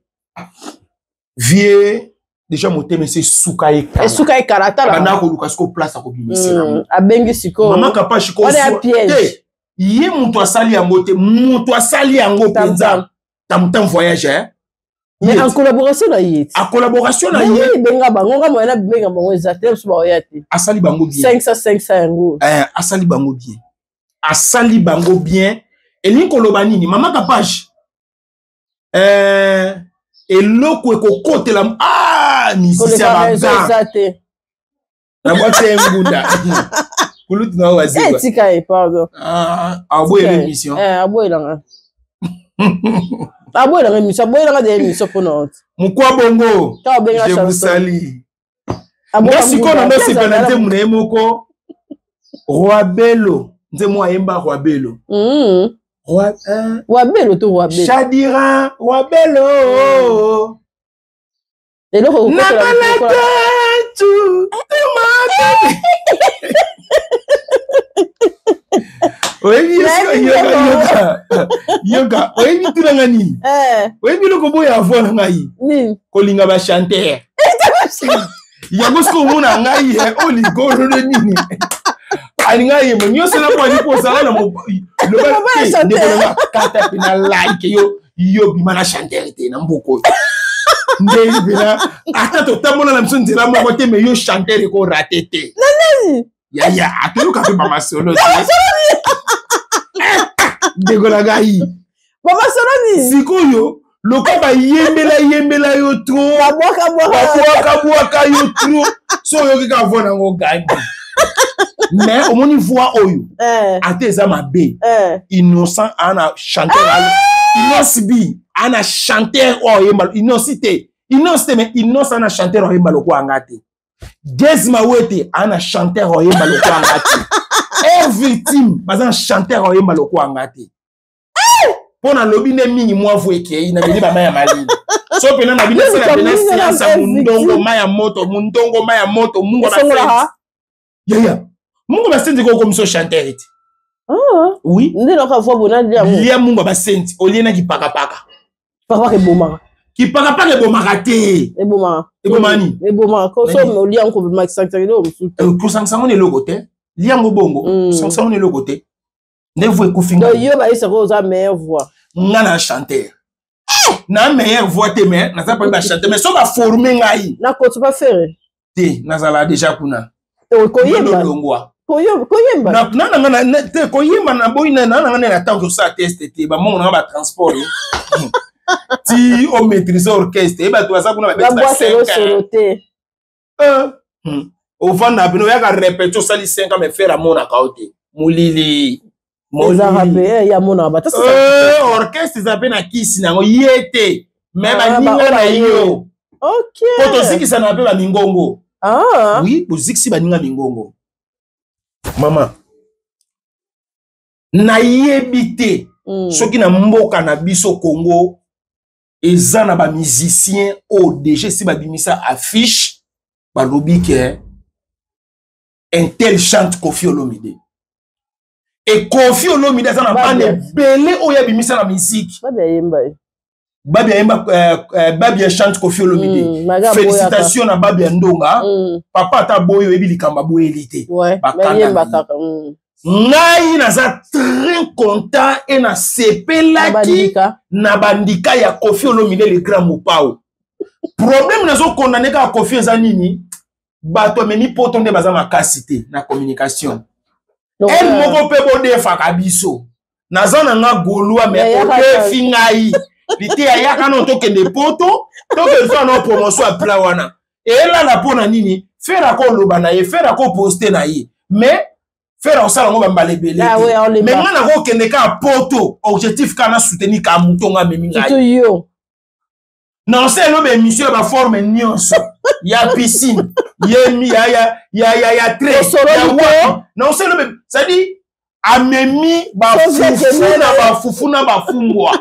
vie déjà motema esi esuka ye. Esuka ye kala, tala. Banda koluka siko place akobimisela. Abengi sikoyo. Mama Kapashi. Wana piège. Te, ye moto asali yango te, moto asali yango mpenza Tamtam Voyage, eh? Mais en collaboration na ye. En collaboration na ye. Benga bango, nga moyen benga bango eza te, biso baoya te. Asali bango bien. 500 500 yango. Eh, asali bango bien, asali bango bien. Elingi koloba nini, mama Kapage? Eh, eloko ekokotela ah musicien baga te. Nabwaki ye ngunda kulutu na oyo azikwa. Tika ye, pardon. Aboyela émission. Aboyelanga. Aboyelanga émission, aboyelanga de émission mpona oti. Mokwa bongo, je vous salue. Nga sikoyo na ndosepela na nzembo na ye moko Roi Bello, nzembo ayemba Roi Bello. Roi, Roi Bello to Roi Bello. Shadira Roi Bello. Eloko nabalaka tu oyebi yoka yoka, oyebi tunanga nini? Oyebi eloko boya avo na ngai kolinga bachanteur yango. Soki omona ngai oyo likolo nde nini alinga yembo nyonso na bwani mpo ozala na loba ndeko nanga kata mpe na like yo yo bima na chanteur te na mboka oyo nde mpena ata totambola na biso nzela moko te, me yo chanteur ekorater te. Yaya atoyoka mpe bamasolo te, ndeko na ngai. Bamasolo nini? Sikoyo loka bayembela yembela yo trop, babwakabwaka yo trop, so oyoki kaka voix nango gangi. Mais omoni voix oyo ata eza mabe, Innocent ana chanteur, Innoss'B ana chanteur oyo oyemba Innoss'B te, Innoss te, mais Innoss ana chanteur oyemba lokola nga te. Gaz Mawete ana chanteur oyemba lokola nga te. Air Victime baza na chanteur oyemba lokola nga te. Mpo nalobi nde mingi, mwa voix ekei na meli bama ya malili so mpena na bino esala mpena séance ya mundongo mai ya moto, mundongo mai ya moto, mungu yaya mungu basenzi kokomiso chanteur ete. Oui. Nde naoka voix bona. Lia mungu basenzi olie na kipakapaka. Pakapaka ebomaka. Kipakapaka ebomaka te. Ebomaka. Ebomaka nini? Ebomaka so olia yango komakisangisa eloko mosusu. Kosangisa ngo na eloko te, liango bongo, kosangisa ngo na eloko te nde voix ekufi. Nga yo bayesaka oza meilleure voix. Nga na chanteur na meilleure voix te, mais naza parmi bachanteur, mais so baforme ngai. Nakoti pa Ferre. Te, nazala déjà kuna. Koyemba. Longwa. Koyemba. Na nanga te, koyemba na boyi na nanga na ntango tosala test te, bamongo nanga batransport ti omaîtrise orchestre ye, bato baza kuna. Babwakelo te. Ovanda pene oyaka répété, osali 5 ans, mais Ferre amonaka yo te, molili. Ezaka mpe ya monaka bato. Orchestre eza mpe na kisi nango ye te, mais baninga na yo po tozikisana mpe bamingongo. Oui, bozikisi baninga mingongo. Mama, nayebi te soki na mboka na biso Congo eza na bamusicien oyo déjà esi babimisa affiche, balobi ke un tel chante Koffi Olomide. E Koffi Olomide aza na bana ebele oyo abimisa na musique. Babi ayemba ye. Babi ayemba, Babi ya chante Koffi Olomide. Félicitation na Babi ya Ndonga. Papa ata boyi, oyebi likambo aboyeli te. Bayemba kaka. Ngai naza très content e nasepelaki na bandika ya Koffi Olomide, le grand Mopao. Problème nazokondane kaka Koffi eza nini? Bato amemi poto nde baza makasi te na communication ere moko mpe bodefaka biso. Naza na nga Gaulois, mais odefi ngai liteya yaka no tokende poto, tokende so na promotion ya pla wana eyelala. Mpo na nini? Ferre akoloba na ye, Ferre akoposte na ye, mais Ferre akosala yango bambala ebele te. Mais nga nakokende kaka poto, objectif kaka na soutenir kaka moto nga amemi ngai. Yo. Na osala eloba émission ya baforme nyonso ya piscine ya ya ya ya ya trait ya wapi na osala eloba, c'est-à-dire amemi bafufu na bafufu na bafumbwa,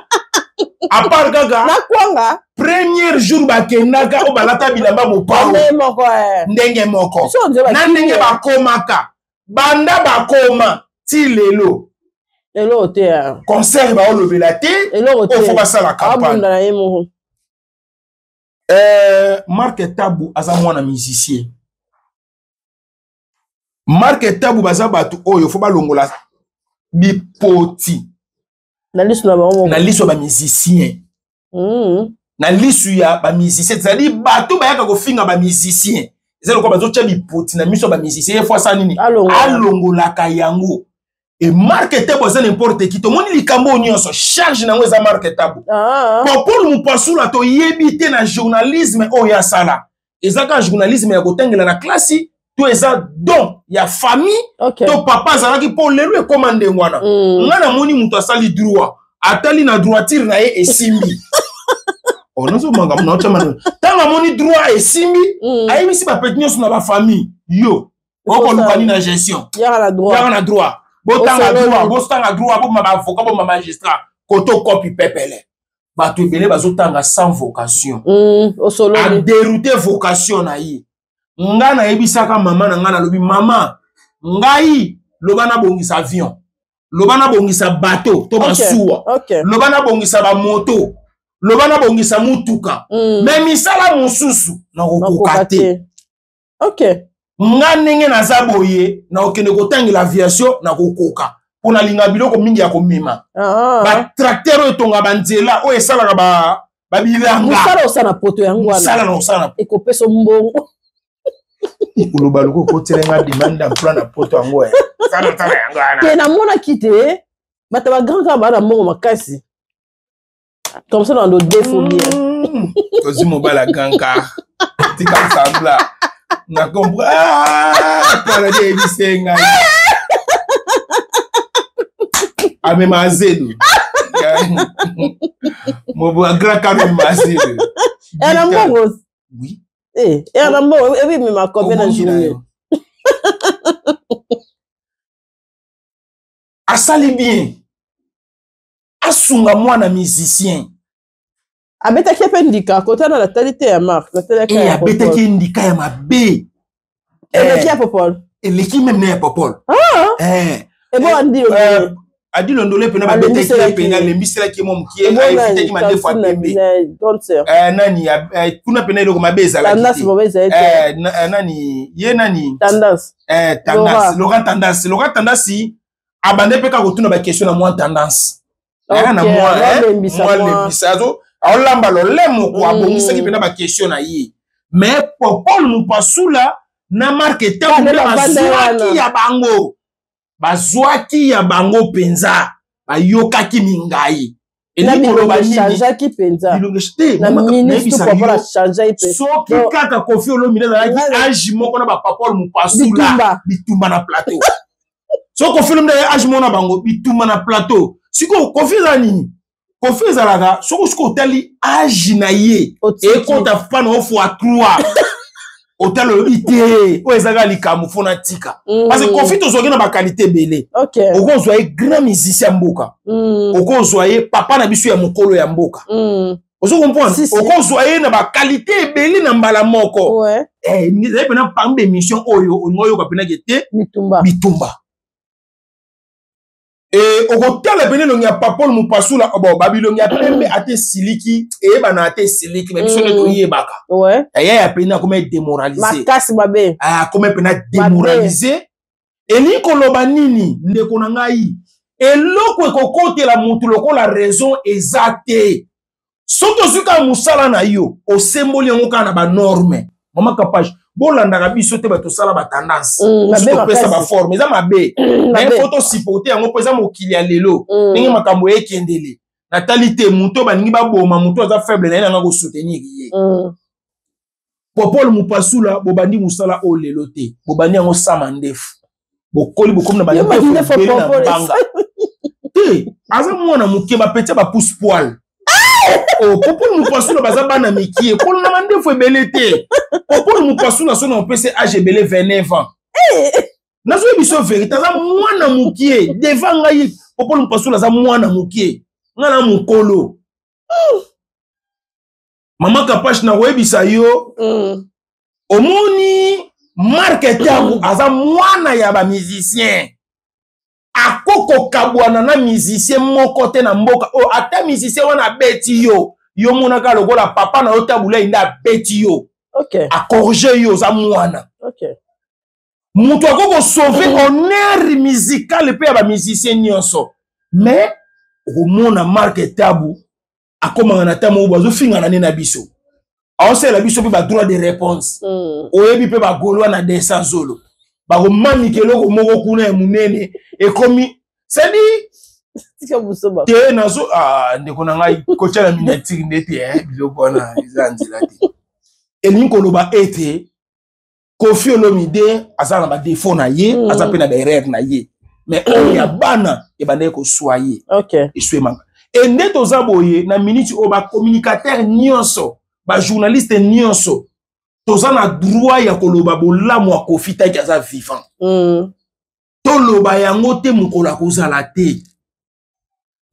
à part kaka nakwanga. Premier jour bakendaka oyo balata bilamba mopao ndenge moko na ndenge bakomaka, banda bakoma ti lelo. Eloko te. Concert baolobela te. Eloko te. Ofo basala campagne. Na ye moko. Mark Tabu aza mwana musicien. Mark Tabu baza bato oyo fo balongola bipoti na liso na bango. Na liso ya bamusicien. Na lisu ya bamusicien, c'est-à-dire bato bayaka kofinga bamusicien, eza lokola bazotya bipoti na miso ya bamusicien. Ye fo asala nini? Alongolaka yango. E Mark Tabu aza n'importe qui. Tomoni likambo oyo nyonso, charge nango eza Mark Tabu. Popol Mopasula, toyebi te na journalisme oyo asala, eza kaka journalisme ya kotangela na klasi to eza don ya famille to papa azalaki, mpo lelo ekóma ndenge wana. Nga namoni moto asali droit. Atali na droiture na ye esimbi. Oh, nazomanga naotya ntango amoni droit esimbi, ayebisi bapeti nyonso na bafamille: yo okoluka nini na gestion? Yaka na droit. Yaka na droit, botanga droit, botanga droit, boma baavocat, boma magistrat, koto kopi pepele. Bato ebele bazotanga sans vocation. Adérouté vocation na ye. Nga nayebisaka mama na ngai, nalobi: mama, ngai loba nabongisa avion, loba nabongisa bateau to masuwa, loba nabongisa bamoto, loba nabongisa mutuka, mais misala mosusu nakokoka te. Nga ndenge naza boye, nakokende kotangela aviation, nakokoka, mpo nalinga biloko mingi ya komema, batracteur oyo etonga banzela, oyo esalaka babilanga. Mosala osala na poto yango. Mosala na kosala. Ekopesa mbongo. Koloba loko okotelenga demande d'emploi na poto yango. Tala yango wana. Te, namonaki te, bato ya bagrand kaka baa na mbongo makasi comme ça na ndo defo bien. Tozwi mobali ya grand car, tika sambla na comprendre paradis. Eyebise ngai amema azelu mobo ya grand car, amema azelu. Ya na mbongo. Oui. Ya na mbongo ebi mema combien na journée? Asali bien, asunga mwana musicien. Abetaki mpe ndika kotana, natali te ya Mark. Natalaki. Abetaki ye ndika ya mabe. Eleki ya Popol. Eleki même na ya Popol. Ebo andi. Adi Londole mpena babetaki ye mpena, alembiselaki ye mwa mokie, aevitaki mandefu ya pembe. Nani kuna mpena eloko mabe ezalaki te. Nani ye nani? Tendance. Tendance, Laurent Tendance. Laurent Tendance abande mpe kaka kotuna baquestion na mwa tendance aya na mwa lembisa, azo aolamba lolemo ko abongisaki mpena baquestion na ye. Mais Popol Mupasula na Mark Tabu nde bazwaki ya bango, bazwaki ya bango mpenza, bayokaki mingai. Elingi koloba nini? Mpenza soki kaka Kofi Olomide azalaki age moko na bapapole Mopasula, bitumba na plateau. So Kofi Olomide age moko na bango, bitumba na plateau. Sikoyo Kofi eza nini? Kofi ezalaka soki sikoyo otali age na ye, ekota fana o fois 3, otala oyebi te oyo ezalaka likambo fo natika, parce que Kofi tozwaki na baqualité ebele. Okozwa ye grand musicien ya mboka, okozwa ye papa na biso ya mokolo ya mboka, ozo comprendre, okozwa ye na baqualité ebele na mbala moko. Ezali mpena parmi baémission oyo olingi oyoka mpenake te. Bitumba e okotala pene elongi ya Papol Mopasula. Bon, babilongi ya pembe ate esiliki, eyebana ate esiliki, mais biso nde toyebaka aya ya pene akoma démoralisé. Makasi mabe. Akoma pena démoralisé. Elingi koloba nini, ndeko na ngai? Eloko ekokotela motu lokola raison eza te. Soki ozwi kaka mosala na yo, osemboli yango kaka na banorme. Mama Kapage, bolandaka biso te, bato osala batendance, topesa baforme, eza mabe, mais faut tosupporte yango mpo eza mokili ya lelo. Ndenge makambo ekendele, natali te moto oyo balingi baboma moto aza faible na ye, nanga kosoutenir ye. Popol Mopasula, bobandi mosala oyo lelo te, bobandi yango sama ndefu, bokoli, bokomi na bandefu ebele na banga te. Aza mwana moke, bapetia bapousse poile. Oh, Popol Mopasula baza bana mikie, kolo na mandefu ebele te. Popol Mopasula, so na opesi age ebele, 29 ans. Nazoyebi biso vérité, aza mwana mokie devant ngai. Popol Mopasula aza mwana mokie, ngai na mokolo. Mama Kapash, nakoyebisa yo, omoni Mark Tabu aza mwana ya bamusicien, akokokabwana na musicien moko te na mboka oyo. Ata musicien wana abeti yo, yo monaka lokola papa na yo Tabulai nde abeti yo, acorriger yo, oza mwana. Moto akoki kosauve honneur musical mpe ya bamusicien nyonso, mais okomona Mark Tabu akomaka na ntango oyo bazofingana nde na biso, aosalela biso mpe badroit de réponse. Oyebi mpe bagaulois na desa zolo bakomamika eloko moko kuna ya monene ekomi sadi te. Nazo ndeko na ngai kotya na miniature nde te, biloko wana eza nzela te. Elingi koloba ete Kofi Olomide aza na badefo na ye, aza mpe na baerreur na ye, mais oyo ya bana ebandaki koswa ye, eswemaka. E nde toza boye na minute oyo, bacommunicateur nyonso, bajournaliste nyonso, toza na droit ya koloba bolamu ya Kofi taki aza vivant. Toloba yango te mokolo akozala te.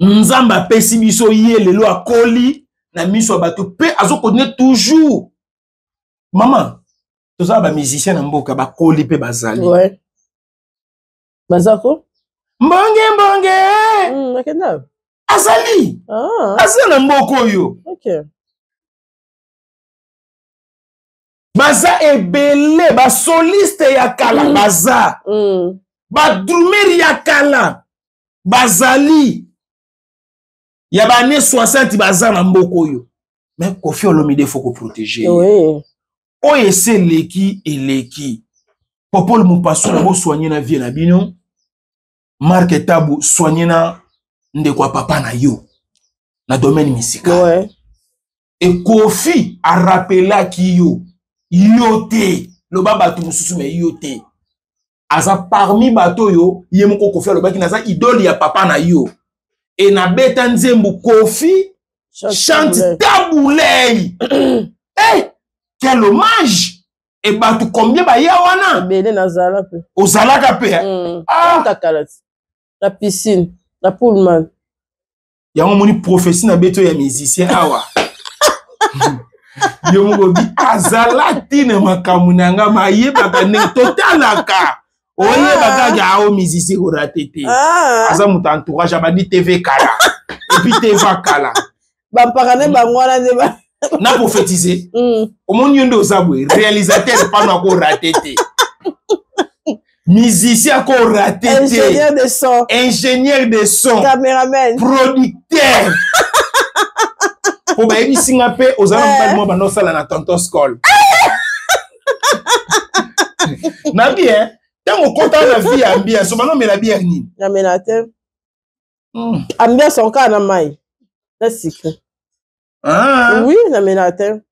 Nzambe apesi biso ye lelo, akoli na miso ya bato mpe azokontinue toujours. Mama, toza bamusicien na mboka, bakoli mpe bazali. Ouais. Baza ko mbonge mbonge. Akenda. Azali. Ah. Aza na mboka oyo. Baza ebele, basoliste ya kala. Baza badrumeri ya kala, bazali ya baane 60, baza na mboka oyo. Mais Kofi Olomide, faut koprotéger ye. Oyo esi eleki, eleki. Popole Mopasula, bosoigne na vie na bino. Mark Tabu, soigne na ndeko ya papa na yo na domaine musical. E Kofi arapelaki yo, yo te, loba bato mosusu, me yo te. Aza parmi bato oyo ye moko Kofi alobaki: "Naza idole ya papa na yo." E nabeta nzembo Kofi chante Tabu Ley. Hey, quel hommage! E bato combien baya wana? Ebele, nazala mpe. Ozalaka mpe, eh? Ah. Kala ti na piscine na Pullman. Yango omoni prophétie na beti oyo ya musicien awa, yo moko bi azala ntina makambo na nga, mayebaka ndenge totalaka, oyeba kaka ao musicien korater te. Aza moto entourage, abandi TV kala, et puis TV kala. Bampaka nde bango wana nde Na prophétise, omoni yo nde oza boye, réalisateur pano akorater te, musicien akorater te. Ingénieur de son. Ingénieur de son. Cameraman. Producteur, po bayebisi nga mpe oza na mobali mwa banda osala na tonton Scol na bien. Ntango okota na vie ya ambiance, obanda omela bière nini? Namela te. Ambiance okaa na mai na sucre. Ah. Oui, namela te.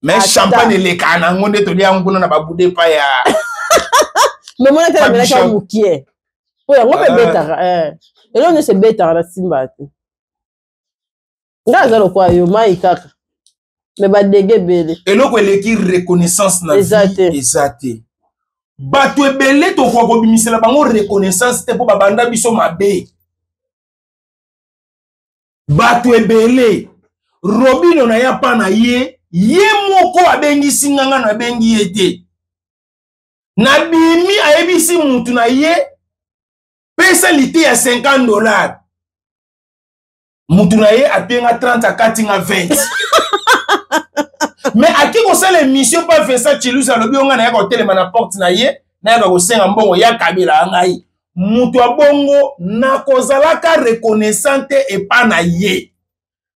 Mais champagne elekaka nango nde tolia yango kuna na babude epai ya Mais mona te, namelaki mokie po yango mpe ebetaka. Eloko nyonso ebetaka na simba te. Nga aza lokwa yo, mai kaka, me badege ebele. Eloko eleki reconnaissance na vie eza te. Bato ebele tokoka kobimisela bango reconnaissance te mpo babanda biso mabe. Bato ebele, Robino na ya pa na ye, ye moko abengisi nga, nga nabengi ye te. Nabimi, ayebisi mutu na ye: "Pesa lite ya 50 $." Mutu na ye apienga 30, akati nga 20. Mais ake kosala émission mpa Vincent Chilus, alobi o ngai nayaka kotelema na porte na ye, nayaka kosenga mbongo ya kabela ngai. Moto ya bongo nakozalaka reconnaissant te epa na ye.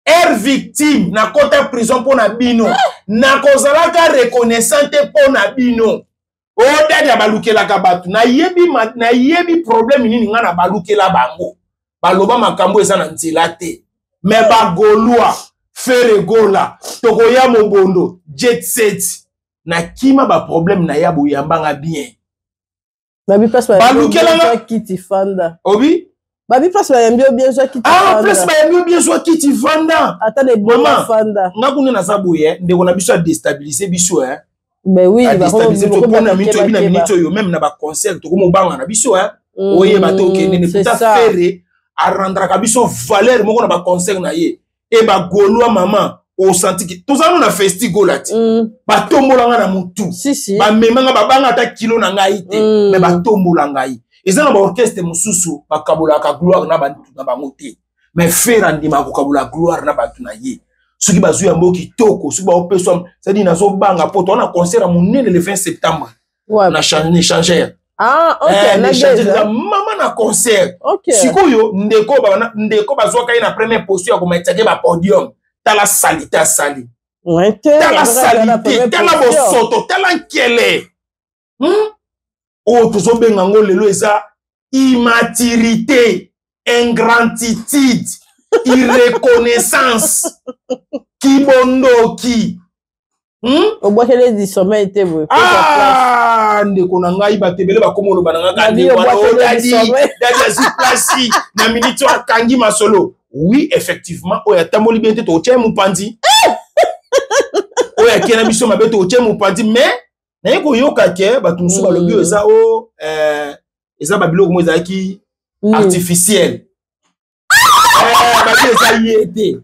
Aire victime, nakota prison mpo na bino, nakozalaka reconnaissant te mpo na bino. Oyo dadi abalukelaka bato, nayebi, nayebi problème nini ngai nabalukela bango. Baloba makambo eza na nzela te. Me bagaulois, Ferre Gola, tokoya mobondo jet set, nakima baproblème na ya boyambanga bien. Babi place. Balukelanga kiti fanda. Obi. Babi place bayambi yo bien, zwa kiti. Ah, place bayambi yo bien, zwa kiti fanda. Ata na ebonga, fanda. Nga kuna naza boye, ndeko na biso adéstabilise biso, eh. Ben oui. Adéstabilise biso mpona minute oyo, na minute oyo, même na baconcert tokoma obanga na biso, eh. Oyeba te okende ne puta. Ferre arendraka biso valeur moko na baconcert na ye. E bagaulois, mama, osantiki tozala na festigola ti batombolanga na motu, bamemanga, babanga ata kilo na ngai te, me batombola ngai. Eza na baorchestre mosusu bakabolaka gloire na bato na bango te, mais Ferre andimaka kokabola gloire na bato na ye. Soki bazwi yango kitoko, soki baopeswa, c'est-à-dire nazobanga mpo toza na concert ya monene le 20 septembre na échangeur. Ah, ok. Eh, mama, na concert sikoyo, ndeko, ndeko bazwaka ye na première position ya komatisake bapodium. Tala saleté asali, tala saleté, tala bosoto, tala nkele, Oyo tozobenga yango lelo eza immaturité, ingratitude, irreconnaissance, kibondoki. Obwakeli du sommeil te boye? Ah, ndeko na ngai, bato ebele bakoma oloba na ngai: "Dadi, dadi azwi place na miniti oyo, akangi masolo." Oui, effectivement, oyo atamboli bien te, tokotia ye mopanzi. Oyo akei na biso mabe, tokotia ye mopanzi. Mais naye koyoka ke bato mosusu balobi oyo eza o eza babiloko moko ezalaki artificiel. Babi eza ye te,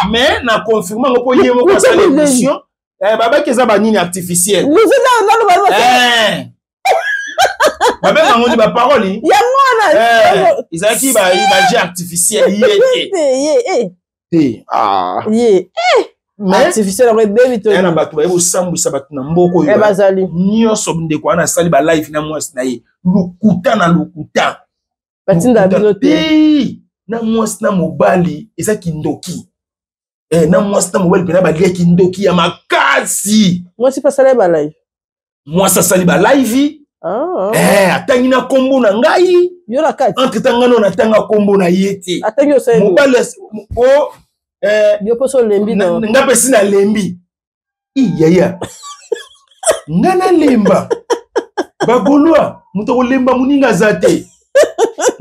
mais na confirme yango mpo ye moko asala émission. Babaki eza banini artificiel, babenga yango ni baparole yango wana ezalaki baje artificiel, ye te te. Ye artificiel yango ebebi to na bato baye kosambwisa bato na mboka oyo. Bazali nyonso. Ndeko wana asali balive na mwasi na ye, lokuta na lokuta. Batinda bino te. Na mwasi na mobali eza kindoki. Na mwasi na mobali mpena balia kindoki ya makasi. Mwasi mpe asala balive? Mwasi asali balive, atangi na nkombo na ngai. Yo na kati? Entre temps ngai no natanga nkombo na ye te. Atangi osali? Mobali o Yo mpo so olembi? No, nga mpe si nalembi. Iyaya, nga nalemba bagaulois, moto akolemba moninga aza te.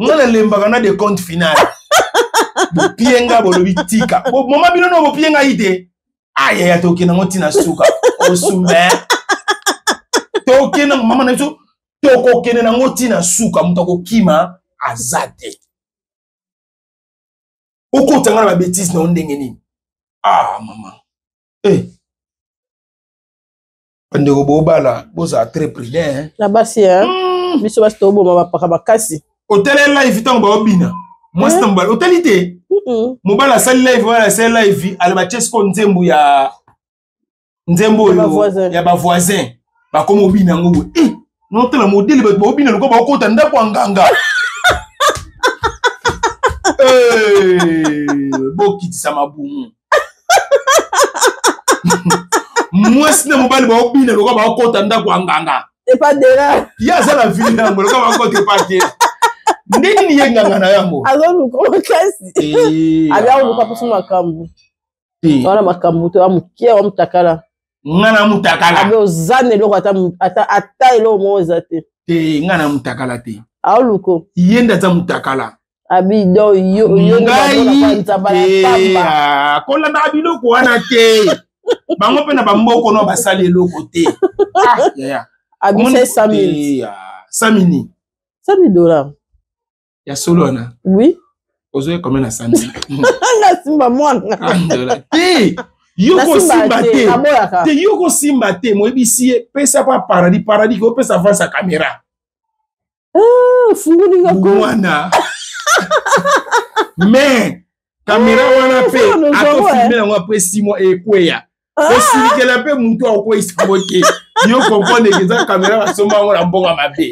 Nga nalembaka na décompte final. Bopie nga, bolobi tika moma bino no bopie ngai te. Ayaya, tokende yango ntina suka osumbe, tokende mama na biso, tokokende nango ntina suka, moto akokima aza te. Okota nga na babétise na yo ndenge nini? Ah mama, bandeko bobala, bozala très prudent. Na basi, biso basi toboma bapaka makasi. Otali live ntango baobina mwasi na mobali, otali te? Mobali asali live wana, asali live, ale batie siko nzembo ya nzembo oyo ya bavoisin, bakoma obina yango boye. Notala modele bato baobina lokola bakota ndako ya nganga. Bokitisa mabumu. Mwasi na mobali baobina lokola bakota ndako ya nganga. Epa dela. Ye aza na vile yango lokola bakota epa te. Nde nini ye nganga na yango? Azoluka makasi, abi aoluka mposo makambo wana, makambo te wa mokie wa mutakala. Nga na mutakala? Abi oza na eloko ata eloko moko eza te. Te, nga na mutakala te. Aoluko. Ye nde aza mutakala. Abi do yo yo. Ngai kolandaka biloko wana te. Bango mpe na bamboko no basali eloko te. Abi 100 000. Samini. 100 000 $. Ya solo wana? Oui. Ozoya combien na 100 000? Nga simba mwana. Te, yo kosimba te. Te, yo kosimba te. Moyebisi ye pesa pa paradis, paradis opesa avance ya caméra. Funguli nga. Mwana, mais caméra wana mpe akofilme yango après 6 mois ekweya. Osilikela mpe motu akokweyisa yango te. Yo comprendre ke eza caméra basomba yango na mbongo mabe.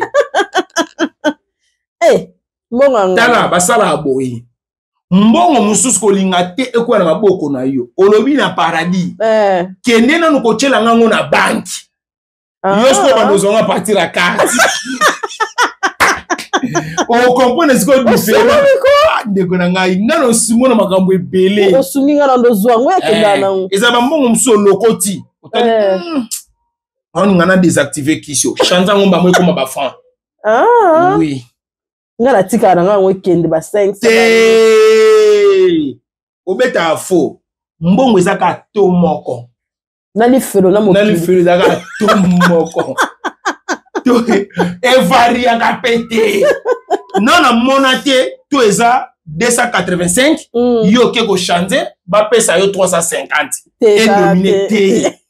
Tala, basalaka boye, mbongo mosusu kolinga te ekwea na maboko na yo. Olobi na paradis, kende nanu kotiela ngango na banque. Yo sikoyo bando ozwanga partir ya carte, ocomprendre sikoyo différent. Ndeko na ngai, nga na osungo na makambo ebele. Osungi nga na ndozwa yango, ekenda nango. Eza bambongo mosusu olokoti, otali aoninga na désactive kisi, ochange yango, mbamo ekoma bafranc. Oui. Nga natikala na nga yango ekende ba 5. Te, obetaka fo mbongo eza kaka to moko. Na lifelo na mokili. Na lifelo eza kaka to moko to, evariaka mpe te. Na namona te to eza 285, yo oke kochange, bapesa yo 350, edomine te.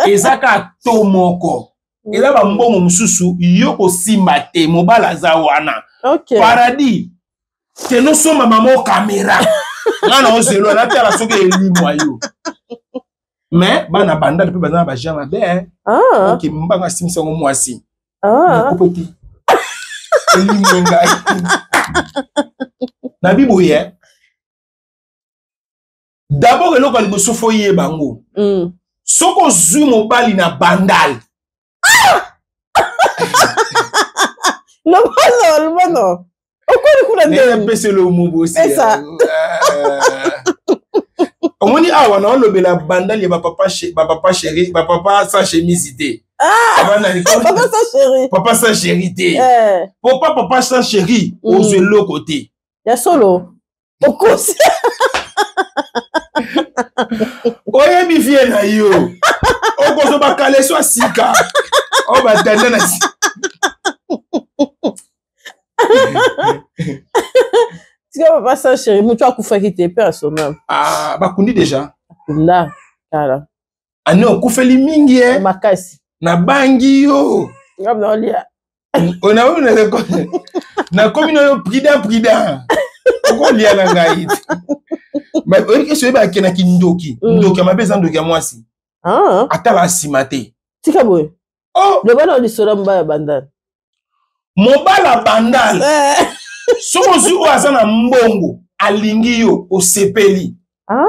Eza kaka to moko. Eza bambongo mosusu yo kosimba te, mobali aza wana. Paradis, kende osomba mama caméra, nga na ozelo natala soki elimwa yo. Mais bana bandali mpe baza na bajean mabe. Ok, mbanga asimisa yango mwasi nakope te, elimwe ngai nabi boye. D'abord, eloko ya liboso fo yeba yango, soki ozwi mobali na bandal. Lobono, lobono okoli kuna. Ndenge lomobosi omoni awa, naolobela bandali ya bapapa, bapapa chéri, bapapa sans chemise te. Papa sans chéri. Papa sans chéri te. Papa, papa sans chéri, ozwa eloko te. Ya solo, okosi. Oyebi vie na yo, okozwa bakaleso ya sika oyo batanda na Tika papa sa chéri, moto akufaki te pe asomam. Ah, bakundi déjà. Akunda kala. Ani okufeli mingi e makasi. Nabangi yo. Ngam na olia. Nakomi na yo prudent prudent. Okolia na ngai. Mais oyebi ke soki bakenda kindoki, ndoki ya mabe eza ndoki ya mwasi. Ah. Atala nsima te. Tika boye. Oh. Loba na lisolo mobali ya bandal. Mobali ya bandal. Soki ozwi oyo aza na mbongo, alingi yo, osepeli.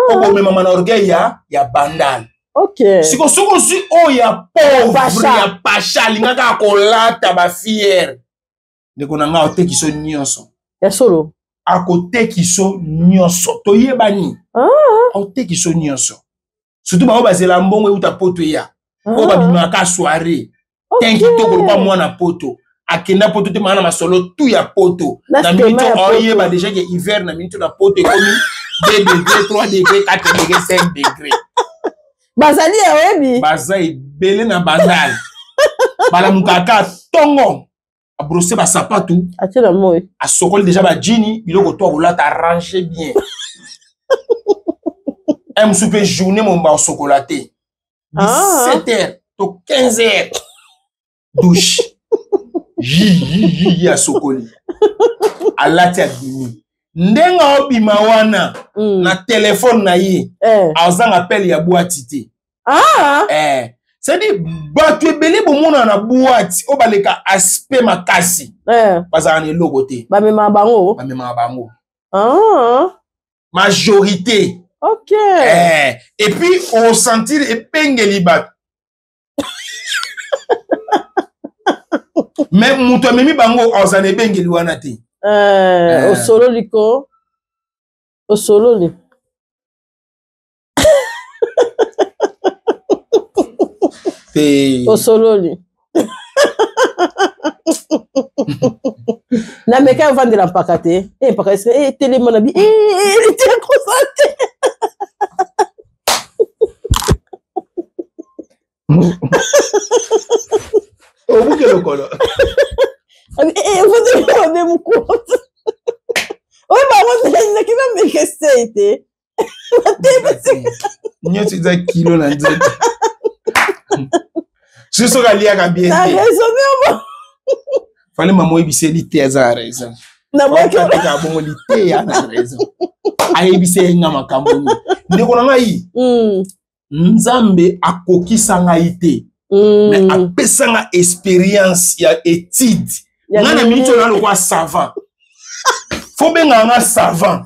Okomemama na orgueil ya bandal. Okay. Siko soki ozwi oyo ya pauvre ya pacha alingaka kolata ba fiere. Ndeko na ngai otekiso nyonso. Ya solo. Akotekiso nyonso. Toyebani. Otekiso nyonso. Surtout bango bazela mbongo euta poto eya. Oyo babimaka soirée. Ten kitoko lokwa mwana poto. Akenda poto te mana masolo tout ya poto. Na minute oyeba déjà que hiver na minute na poto ekomi 2 degrés, 3 degrés, 4 degrés, 5 degrés. Bazali ya oyebi. Baza ebele na bandal. Balamukaka tongo. Abrosser ba sapatu. Atie na moi. Asokoli déjà ba jeans, biloko to akolata arranger bien. Un mosusu mpe journée momba osokola te. 17h to 15h. Douche. Yi asokoli. Alati abimi. Ndenge obima wana na telefone na ye, azanga appel ya boîte te. C'est-à-dire bato ebele bomona na boîte oyo baleka aspect makasi. Bazala na eloko te. Bamemaka bango. Bamemaka bango. Majorité. Ok. Et puis on sentir epengeli bato. Mais moto amemi bango azala na ebengeli wana te. Osololi ko. Osololi. Te. Osololi. Na meka ovandela mpaka te. Mpaka ese, telema na bi. Te kosa te. Obuke lokolo. Ovandela mabe mokolo. Oyo bango naki na meka se te. Nyonso eza kilo na nzete. Soki soki aliaka bien Na te. raisonne mo. Fale mama oyebisa ye liteya aza na raison. Na bwaki Okateka bongo liteya na raison. Ayebisa ye nga makambo nini. Ndeko na ngai, Nzambe akokisa ngai te. Mais apesa nga expérience ya étude. Nga na minute oyo na lokwa savant. Faut benga nga savant.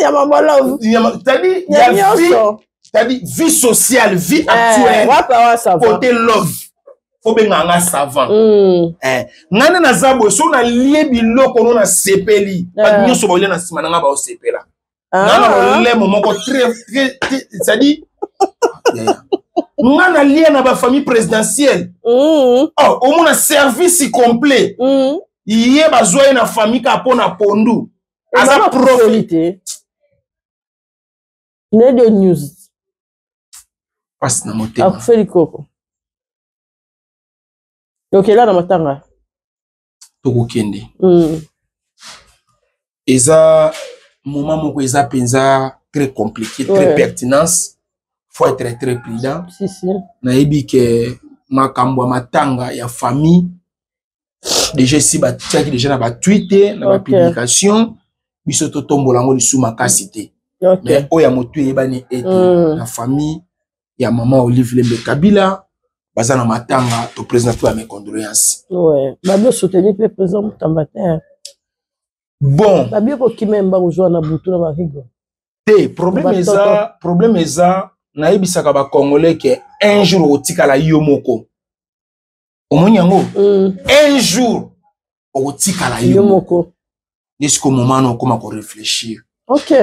Ya mama love. C'est-à-dire, Ya ya vie, nyonso. c'est-à-dire vie sociale, vie actuelle. Wapa wa savant. Côté love. Faut benga nga savant. Nga nde naza boye, soki nalie biloko no nasepeli, bato nyonso baolia na nsima na nga baosepela. Nga na lolemo moko très, très, très, c'est-à-dire, nga nalia na ba famille présidentielle. Oh, omona service complet. Ye bazwa ye na famille kaka mpo na pondu. Aza profité. Nedio news. Pasi na motema. Akufeli koko. Okela na matanga. Tokokende. Eza moment moko eza penza très compliqué, très pertinence. Faut être très prudent. Si, si. Nayebi ke makambo ya matanga ya famille déjà ici batiaki déjà na ba tweet na ba publication biso totombola yango lisusu makasi te. Mais oyo ya motu eyebani ete na famille ya maman Olive Lembe Kabila baza na matanga to président to ya mes condoléances. Ouais, babi soutenir pe président Mutamba te. Bon, babi ko kimemba kozwa na butu na ba rigo. Te problème eza, problème eza nayebisaka ba Congolais ke un jour otikala yo moko. Omoni yango? Un jour okotikala yo moko. Jusqu'au moment où on commence à réfléchir. Ok.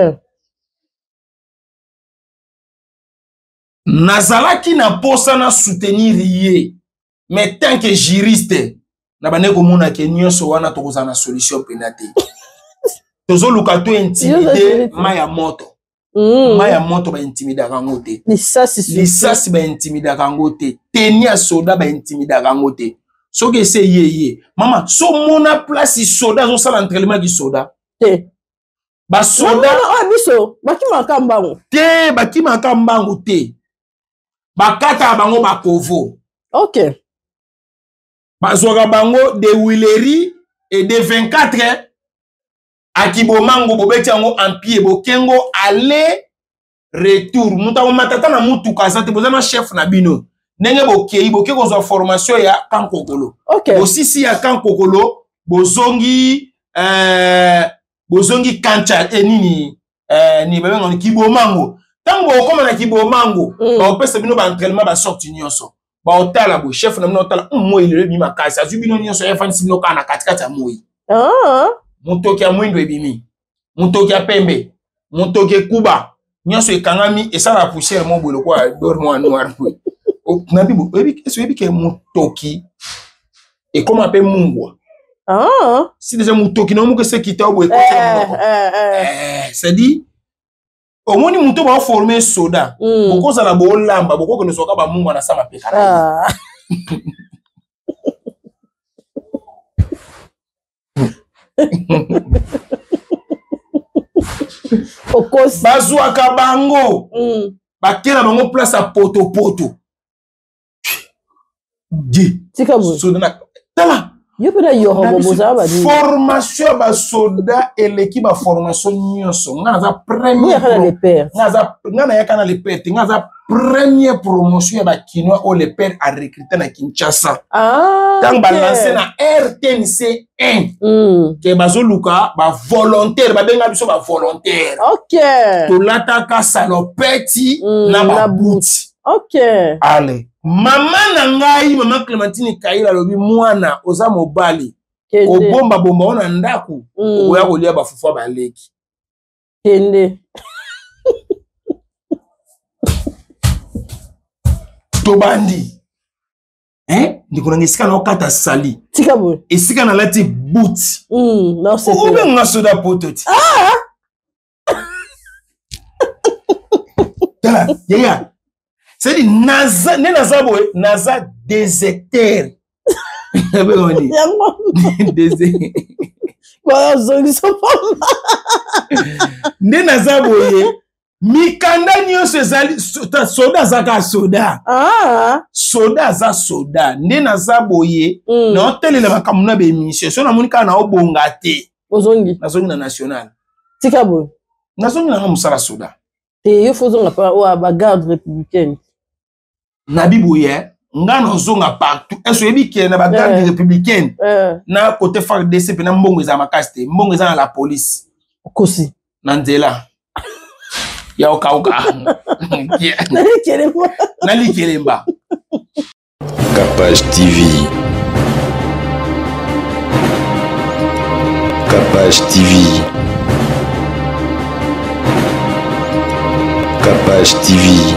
Nazalaki na posa na soutenir ye, mais tant que juriste na bande komona ke nyonso wana tokozala na solution pena te. Tozoluka to intimider mai ya moto. Mai ya moto baintimidaka yango te. Lisasi surtout. Lisasi baintimidaka yango te. Teni ya soda baintimidaka yango te. Soki ese ye ye mama, so mona place soda azosala entraînement ki soda te. Basoda oyo biso bakimaka mbango te, bakimaka mbango te, bakataka bango bakovo. Ok. Bazwaka bango de Huilerie et de 24 akibomango, bobeti yango en pied, bokengo aller retour. Moto akomata ata na mutuka aza te, boza na chef na bino. Ndenge bokei, boke kozwa formation ya kankokolo. Ok. Bosisi ya kankokolo, bozongi bozongi kancha nini nini babengani kibomango. Ntango bokokóma na kibomango, baopesa bino baentraînement, basorte nyonso. Baotala boye, chef na bino otala moi lelo ebimi makasi, azwi bino nyonso, efandisi bino kaka na katikati ya moi. Motoki ya mwindo ebimi, motoki ya pembe, motoki ekuba, nyonso ekangami, esalaka poussière mo boye lokola dor mwa noir boye. Nabi oyebi ke motoki ekóma mpe mungwa. Si déjà motoki na yo moko esekita boye, ekoti. C'est-à-dire omoni moto baoforme soda, bokozala boolamba, bokokende zwaka bamungwa na sa mapeka na ye. Okosi. Bazwaka bango, bakela bango place ya potopoto di. Tika boye. Soda na tala. Yo mpe na yorobo bozala banini? Formation ya basoda eleki baformation nyonso. Nga naza premier Boyaka na le père. Nga nayaka na le père te. Nga naza première promotion ya bakinois oyo le père arecruté na Kinshasa. Ntango balance na RTNC 1 ke bazoluka bavolontaire, babenga biso bavolontaire. Tolataka salopeti na na babuti. Ale mama na ngai, mama Clémentine Kaila, alobi: "Mwana, oza mobali." Kende. Kobombabomba o na ndako, okoya kolia bafufu ya baleki. Kende. Tobandi. Hein? Ndeko nanga, esika naokata sali. Tika boye. Esika nalati buti. Non, c'est Obenga soda poto ti. Tala yaya, c'est-à-dire naza nde naza boye, naza déserteur. Ebengani Yango bazongisa pamba. Nde naza boye, mikanda nyonso ezali soda aza kaka soda. Soda aza soda. Nde naza boye, naotelela makambo na baémission. So namoni kaka naobonga te, Ozongi. nazongi na national. Tika boye. Nazongi nanga mosala soda. Te, yo fo ozonga pa oyo bagarde républicaine. Nabi boye, nga nazonga partout. Ese oyebi ke na bagarde républicaine na côté FARDC mpe na mbongo eza makasi te. Mbongo eza na la police. Okosi. Na nzela ya okauka. Nalikelemba. Na likelemba. Capage TV. Capage TV. Capage TV.